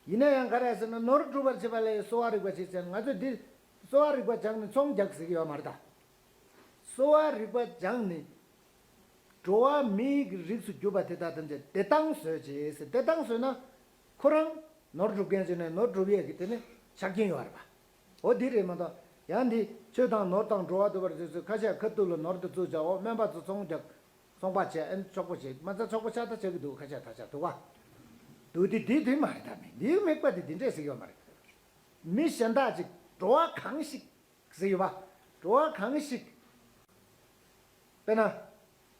ཡིན་ན་ཡང་ག་རེ་ཟེར་ན་ནོར་སྒྲུབ་པར་བྱེད་པ་ལ་ཡང་གསོ་བ་རིག་པ་བྱེད་ཟེར། ང་ཚོས་འདི་གསོ་བ་རིག་པ་སྦྱངས་ནས་ཚོང་རྒྱག་ཟེར་གྱི་ཡོད་མ་རེད་ད། གསོ་བ་རིག་པ་སྦྱངས་ནས། འགྲོ་བ་མིའི་རིགས་སུ་གྱུར་པ་དེ་དག་ཐམས་ཅད་བདེ་ཐང་བཟོས་བྱས་ཟེར། བདེ་ཐང་བཟོས་ན་ཁོ་རང་ནོར་སྒྲུབ་མཁན་བྱས་ནས་ནོར་སྒྲུབ་ཡས་ཀྱི་དེ་ནི་ཆ་རྐྱེན་ཡོད་རེད་པ། འོ་འདི་རེད་མ་གཏོགས་ཡང་འདི་ཆོས་དང་ནོར་དང་འགྲོ་བ་འདོད་པར་བྱེད་ཚུལ་ཁ་ཤས་ཁ་ཐུག་ལ་ནོར་དེ་ཚུར་བྱའོ། སྨན་པ་ཚོ་ཚོང་རྒྱག་ཚོང་པ་བྱས་ཨེ་ཆོག་པོ་བྱས་མ་ཚད་ཆོག་པོ་ཤ་སྟག་བྱེད་ཀྱི་འདུག་ཁ་ཤས་ད་ཆ་འདུག་བ། འདུག་དེ་འདི་དེ་མ་རེད། ད་མི་འདིའི་དམིགས་པ་དེ་འདི་འདྲས་ཟེར་ཡོད་མ་རེད། མི་གཞན་དག་ཅིག་འགྲོ་བ་གང་ཞིག་ཟེར་ཡོད་པ། འགྲོ་བ་གང་ཞིག་དཔེར་ན།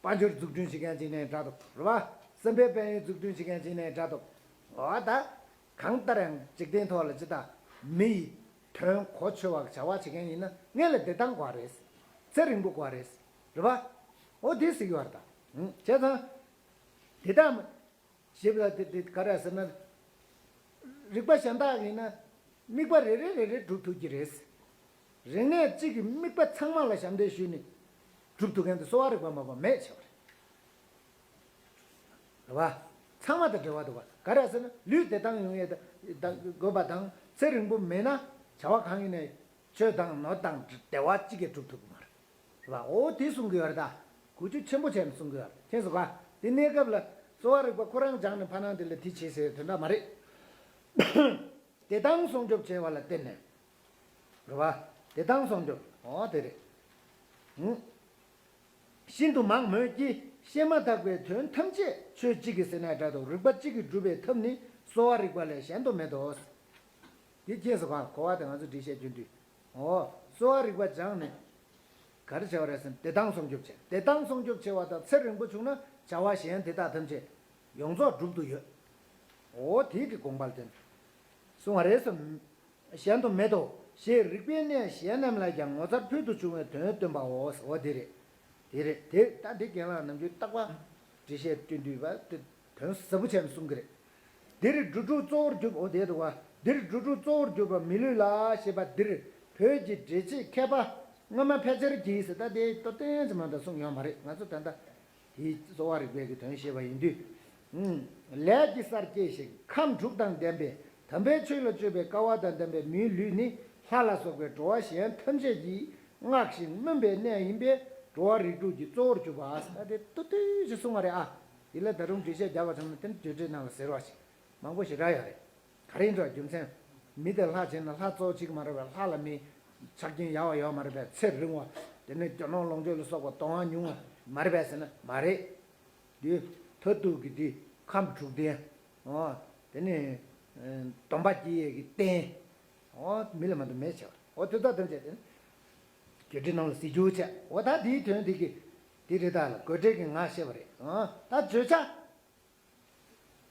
དཔལ་འབྱོར་འཛུགས་སྐྲུན་བྱེད་མཁན་ཅིག་ནས་འདྲ་འདུག་རེད་པ། སེམས་པའི་དཔལ་ཡོན་འཛུགས་སྐྲུན་བྱེད་མཁན་ཅིག་ནས་འདྲ་འདུག་འོ་ད། གང་ལྟར་ཡང་འཇིག་རྟེན་ཐོག་ལ་ཇི་ལྟར་མི་ཡི་དོན་གོ་ཆོད་པ་བྱ་བ་བྱེད་མཁན་ཡིན་ན་སྔོན་ལ་བདེ་ཐང་དགོས་རེད། ཚེ་རིང་པོ་དགོས་རེད། རེད་པ། འོ་དེ་ཟེར་གྱི་ཡོད་རེད་ད། བྱས་ཙང་། དེ་དག་ཞེས་པ་དེ་དེ་ག་རེ་ཟེར་ན། རིག་པ་གཞན་དག་ཡིན་ན་དམིགས་པ་རེ་རེ་རེ་རེ་སྒྲུབ་ཐུབ་ཀྱི་རེད། རིག་གནས་གཅིག་གི་དམིགས་པ་ཚང་མ་ལ་ཞབས་འདེགས་ཞུས་ནས་སྒྲུབ་ཐུབ་མཁན་དེ་གསོ་བ་རིག་པ་མ་གཏོགས་མེད་བྱས་པ་རེད། རེད་པ། ཚང་མ་དང་འབྲེལ་བ་འདུག་པ། ག་རེ་ཟེར་ན་ལུས་བདེ་ཐང་ཡོང་ཡས་དགོས་པ་དང་ཚེ་རིང་པོ་མེད་ན་བྱ་བ་གང་ཡིན་ནའི་ཆོས་དང་ནོར་དང་བདེ་བ་གཅིག་གིས་སྒྲུབ་ཐུབ་ཀྱི་མ་རེད། རེད་པ། འོ་དེ་གསུང་གི་ཡོད་རེད་ད། གོ་རྒྱུ་ཆེན་པོ་བྱས་ནས་གསུང་གི་ཡོད་རེད། མཁྱེན་སོང་ག་དེ་གནས་སྐབས་ལ་གསོ་བ་རིག་པ་ཁོ་རང་སྦྱངས་ནས་ཕ་ནང་དེ་ལ་དེ་བྱེད་ཟེར་དོན་དག་མ་རེད། བདེ་ཐང་སྲུང་སྐྱོབ་བྱེད་པ་ལ་བརྟེན་ནས། རེད་པ། བདེ་ཐང་སྲུང་སྐྱོབ། འོ་དེ་རེད། ཧུམ། ཤིན་ཏུ་མང་མོད་ཀྱི་བཤད་མ་ཐག་པའི་དོན་ཐམས་ཅད་ཆོས་གཅིག་གིས་ཟེར་ནའི་འདྲ་འདུག་རིག་པ་གཅིག་གིས་སྒྲུབ་པའི་ཐབས་ནི་གསོ་བ་རིག་པ་ལས་གཞན་དུ་མེད་དོ། འདི་རྗེས་སུ་གང་གོ་བ་དེ་ང་ཚོ་འགྲེལ་བཤད་སྐྱོན་དུས། འོ། གསོ་བ་རིག་པ་སྦྱངས་ནས། ག་རེ་བྱ་བ་རེད་ཟེར་ན་བདེ་ཐང་སྲུང་སྐྱོབ་བྱེད། བདེ་ཐང་སྲུང་སྐྱོབ་བྱེད་པ་དང་ཚེ་རིང་པོ་བྱུང་ན་བྱ་བ་གཞན་དེ་དག་ཐམས་ཅད་ཡོངས་རྫོགས་འགྲུབ་ཏུ་ཡོད། འོ་དེའི་གི་དགོངས་པ་ལ་བརྟེན། གསུང་བ་རེད་སོ། གཞན་དུ་མེད་དོ། ཞེས་རིག་པའི་གནས་གཞན་རྣམས་ལ་ཀྱང་ངོ་མཚར་ཕུལ་དུ་བྱུང་བའི་དོན་སྟོན་པའོ། འོ་དེ་རེད། དེ་རེད་དེ་ད་འདི་རྒན་ལགས་ནམ་རྒྱུན་རྟག་པ་འགྲེལ་བཤད་སྟོན་དུས་པ་དེ་དོན་ཟབ་པོ་བྱས་ནས་གསུང་གི་རེད། འདིར་འགྲོ་དྲུག་གཙོ་བོར་གྱུར། འོ་དེ་འདུག་བ། འདིར་འགྲོ་དྲུག་གཙོ་བོར་གྱུར་པ་མི་ལུས་ལ་ཞེས་པ་འདིར་བོད་ཀྱི་འགྲེལ་བྱེད་མཁས་པ་སྔ་མ་ཕལ་ཆེར་གྱིས་ཟེར་ད་དེ་ཏོ་ཏན་ཙམ་མ་གཏོགས་གསུངས་ཡོད་མ་རེད། ང་ཚོ་ད་ལྟ་དེའི་གསོ་བ་རིག་པའི་གི་དོན་བཤད་པ་ཡིན་དུས། ལས་ཀྱི་སར་སྐྱེས་ཤིང་ཁམས་དྲུག་དང་ལྡན་པའི་དམ་པའི་ཆོས་ལ་སྤྱོད་པའི་སྐལ་བ་དང་ལྡན་པའི་མིའི་ལུས་ནི་ལྷ་ལ་སོགས་པའི་འགྲོ་བ་གཞན་ཐམས་ཅད་ཀྱིས་བསྔགས་ཤིང་སྨོན་པའི་གནས་ཡིན་པས་འགྲོ་བ་རིགས་དྲུག་གི་གཙོ་བོར་གྱུར་པ། ད་དེ་ཏོ་ཏོ་ཞིག་གསུང་བ་རེད་ཨ། འདི་ལ་ད་རུང་འགྲེལ་བཤད་རྒྱབ་པ་བྱུང་ན་དེ་ནི་བརྗོད་བྲིས་ནང་ལ་ཟེར་བ་ཞིག་མང་པོ་ཞེ་དྲག་ཡོད་རེད། ག་རེ་ཡིན་འགྲོ་རྒྱུ་མཚན། མི་དེ་ལྷ་བྱས་ན་ལྷ་གཙོ་བོ་གཅིག་མ་རེད་པས། ལྷ་ལ་མི་ཆ་རྐྱེན་ཡག་པ་ཡོད་མ་རེད་པས། ཚེ་རིང་བ། དེ་ནས་རྒྱུ་ནོར་ལོངས་སྤྱོད་ལ་སོགས་པ་གཏོང་བ་ཉུང་བ་མ་རེད་པས་ཟེར་ན་མ་རེད། འདི་མཐར་ཐུག་གི་འདི་ཁམས་དྲུག་ལྡན། འོ། དེ་ནས་སྡོམ་པ་སྐྱེ་ཡས་ཀྱི་རྟེན། འོ་མི་ལ་མ་གཏོགས་མེད་བྱ་བ། འོ་དེ་དག་ཐམས་ཅད་དེ་ནི་བརྒྱད་ཁྲི་ནང་ལ་གཟིགས་རྒྱུ་བྱས། འོ་ད་དེའི་དོན་དེ་གི་དེ་རེད། ད་ལ་དགོས་འབྲེལ་གྱི་ངག་བཤད་པ་རེད། འོ་ད་བརྗོད་བྱ།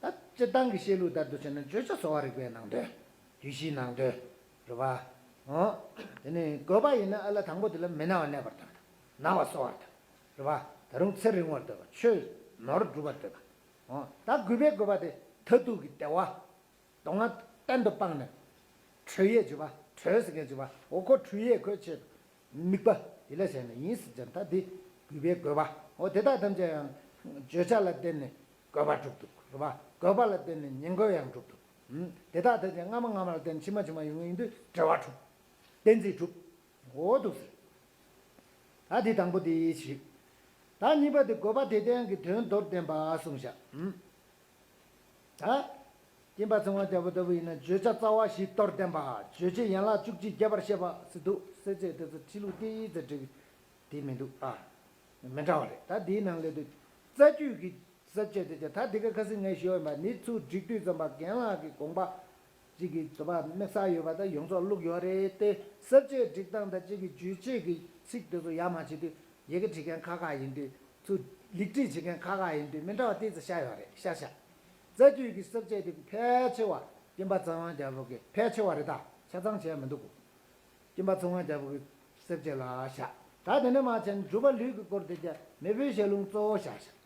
ད་སྤྱིར་བཏང་གི་བཤད་ལུགས་ལྟར་དུ་བྱས་ན་བརྗོད་བྱ་གསོ་བ་རིག་པའི་ནང་དོན། རྒྱུད་བཞིའི་ནང་དོན། རེད་པ། འོ། དེ་ནས་དགོས་པ་ཡིན་ན་ཨ་ལ་དང་པོ་དེ་ལ་མི་ན་བ་གནས་པར་འདོད་པ་དང་ན་བ་གསོ་བར་འདོད་པ། རེད་པ། ད་རུང་ཚེ་རིང་བར་འདོད་པ། ཆོས་ནོར་སྒྲུབ་པར་འདོད་པ། འོ། ད་རྒུད་པའི་དགོས་པ་དེ་མཐར་ཐུག་གི་བདེ་བ། སྡུག་བསྔལ་གཏན་དུ་སྤངས་ནས། གྲོལ་ཡས་འཇུག་པ། གྲོལ་ཟེར་མཁན་འཇུག་པ། འོ་ཁོ་གྲོལ་ཡས་ཁོའི་ཆེད་དུ། དམིགས་པ་དེ་ལ་བྱས་ནས་ཡིན་ཟེར་ཀྱང་ད་འདི་རྒུད་པའི་དགོས་པ། འོ་དེ་དག་ཐམས་ཅད་ཡང་བརྗོད་བྱ་ལ་བརྟེན་ནས་དགོས་པ་སྒྲུབ་ཐུབ་རེད་པ། དགོས་པ་ལ་བརྟེན་ནས་ཉེར་དགོས་ཡང་སྒྲུབ་ཐུབ། ཨུམ། དེ་དག་དེ་ནི་སྔ་མ་སྔ་མ་ལ་བརྟེན་ཕྱི་མ་ཕྱི་མ་ཡོང་གི་ཡིན་དུས་འབྲེལ་བ་གྲུབ། གཏན་ཚིགས་གྲུབ། འོ་འདུག་ཟེར། ད་འདི་དང་པོ་དེ་ཞིག་ད་གཉིས་པ་དེ་དགོས་པ་དེ་ལྡན་གྱི་དོན་མདོར་བསྟན་པ་གསུངས་བཞག་ཨུམ། ད། སྐྱེམ་པ་ཚེ་དབང་རྒྱལ་པོ་ལྟ་བུ་ཡིན་ན་བརྗོད་བྱ་རྩ་བ་བཞི་མདོར་བསྟན་པ། རྗོད་བྱེད་ཡན་ལག་བཅུ་གཅིག་རྒྱས་པར་བཤད་པ་ཟེར་འདུག་གསལ་བྱེད་དེ་ཚོ་ཕྱི་ལུགས་ཏི་ཙི་བྲིས་དེ་མི་འདུག་ཨ། མི་འདྲ་བ་རེད། ད་དེའི་ནང་ལས་དུ། རྩ་རྒྱུད་ཀྱི་ས་བཅད་དེ་ཀྱང་ད་འདི་ག་ཁ་སང་ངས་ཞུས་པ་ནི་ཚུར་བསྒྲིགས་དུས་ཙམ་པ་རྒན་ལགས་ཀྱི་དགོངས་པ། གཅིག་གིས་དུ་བ་དམིགས་བསལ་ཡོད་པ་དང་ཡོངས་རྫོགས་བླུགས་ཡོད་རེད་དེ། ས་བཅད་སྒྲིག་སྟངས་དང་གཅིག་གིས་རྗོད་བྱེད་ཀྱི་ཚིག་དེ་ཚོ་ཡར་མར་བྱེད་དུས་ཡི་གེ་བྲིས་མཁན་ཁག་ཁག་ཡིན་དུས་ཚུར་ལེགས་སྒྲིག་བྱེད་མཁན་ཁག་ཁག་ཡིན་དུས་མི་འདྲ་བ་ཏོག་ཙམ་ཤར་ཡོད་རེད། ཤར་ཤར། རྩ་རྒྱུད་ཀྱི་ས་བཅད་དེ་ཕལ་ཆེ་བ་སྐྱེམ་པ་ཚེ་དབང་རྒྱལ་པོ་གི་ཕལ་ཆེ་བ་རེད། ད་ཆ་ཚང་བྱས་མི་འདུག་སྐྱེམ་པ་ཚེ་དབང་རྒྱལ་པོ་གི་ས་བཅད་ལ་བཞག་ད་དེ་ནས་མར་བྱས་ནས་སྒྲུབ་པ་ལུས་ཀྱི་སྐོར་དེ་ཀྱང་མེས་པོའི་ཞལ་ལུང་གཙོ་བོ་བཞག་བཞག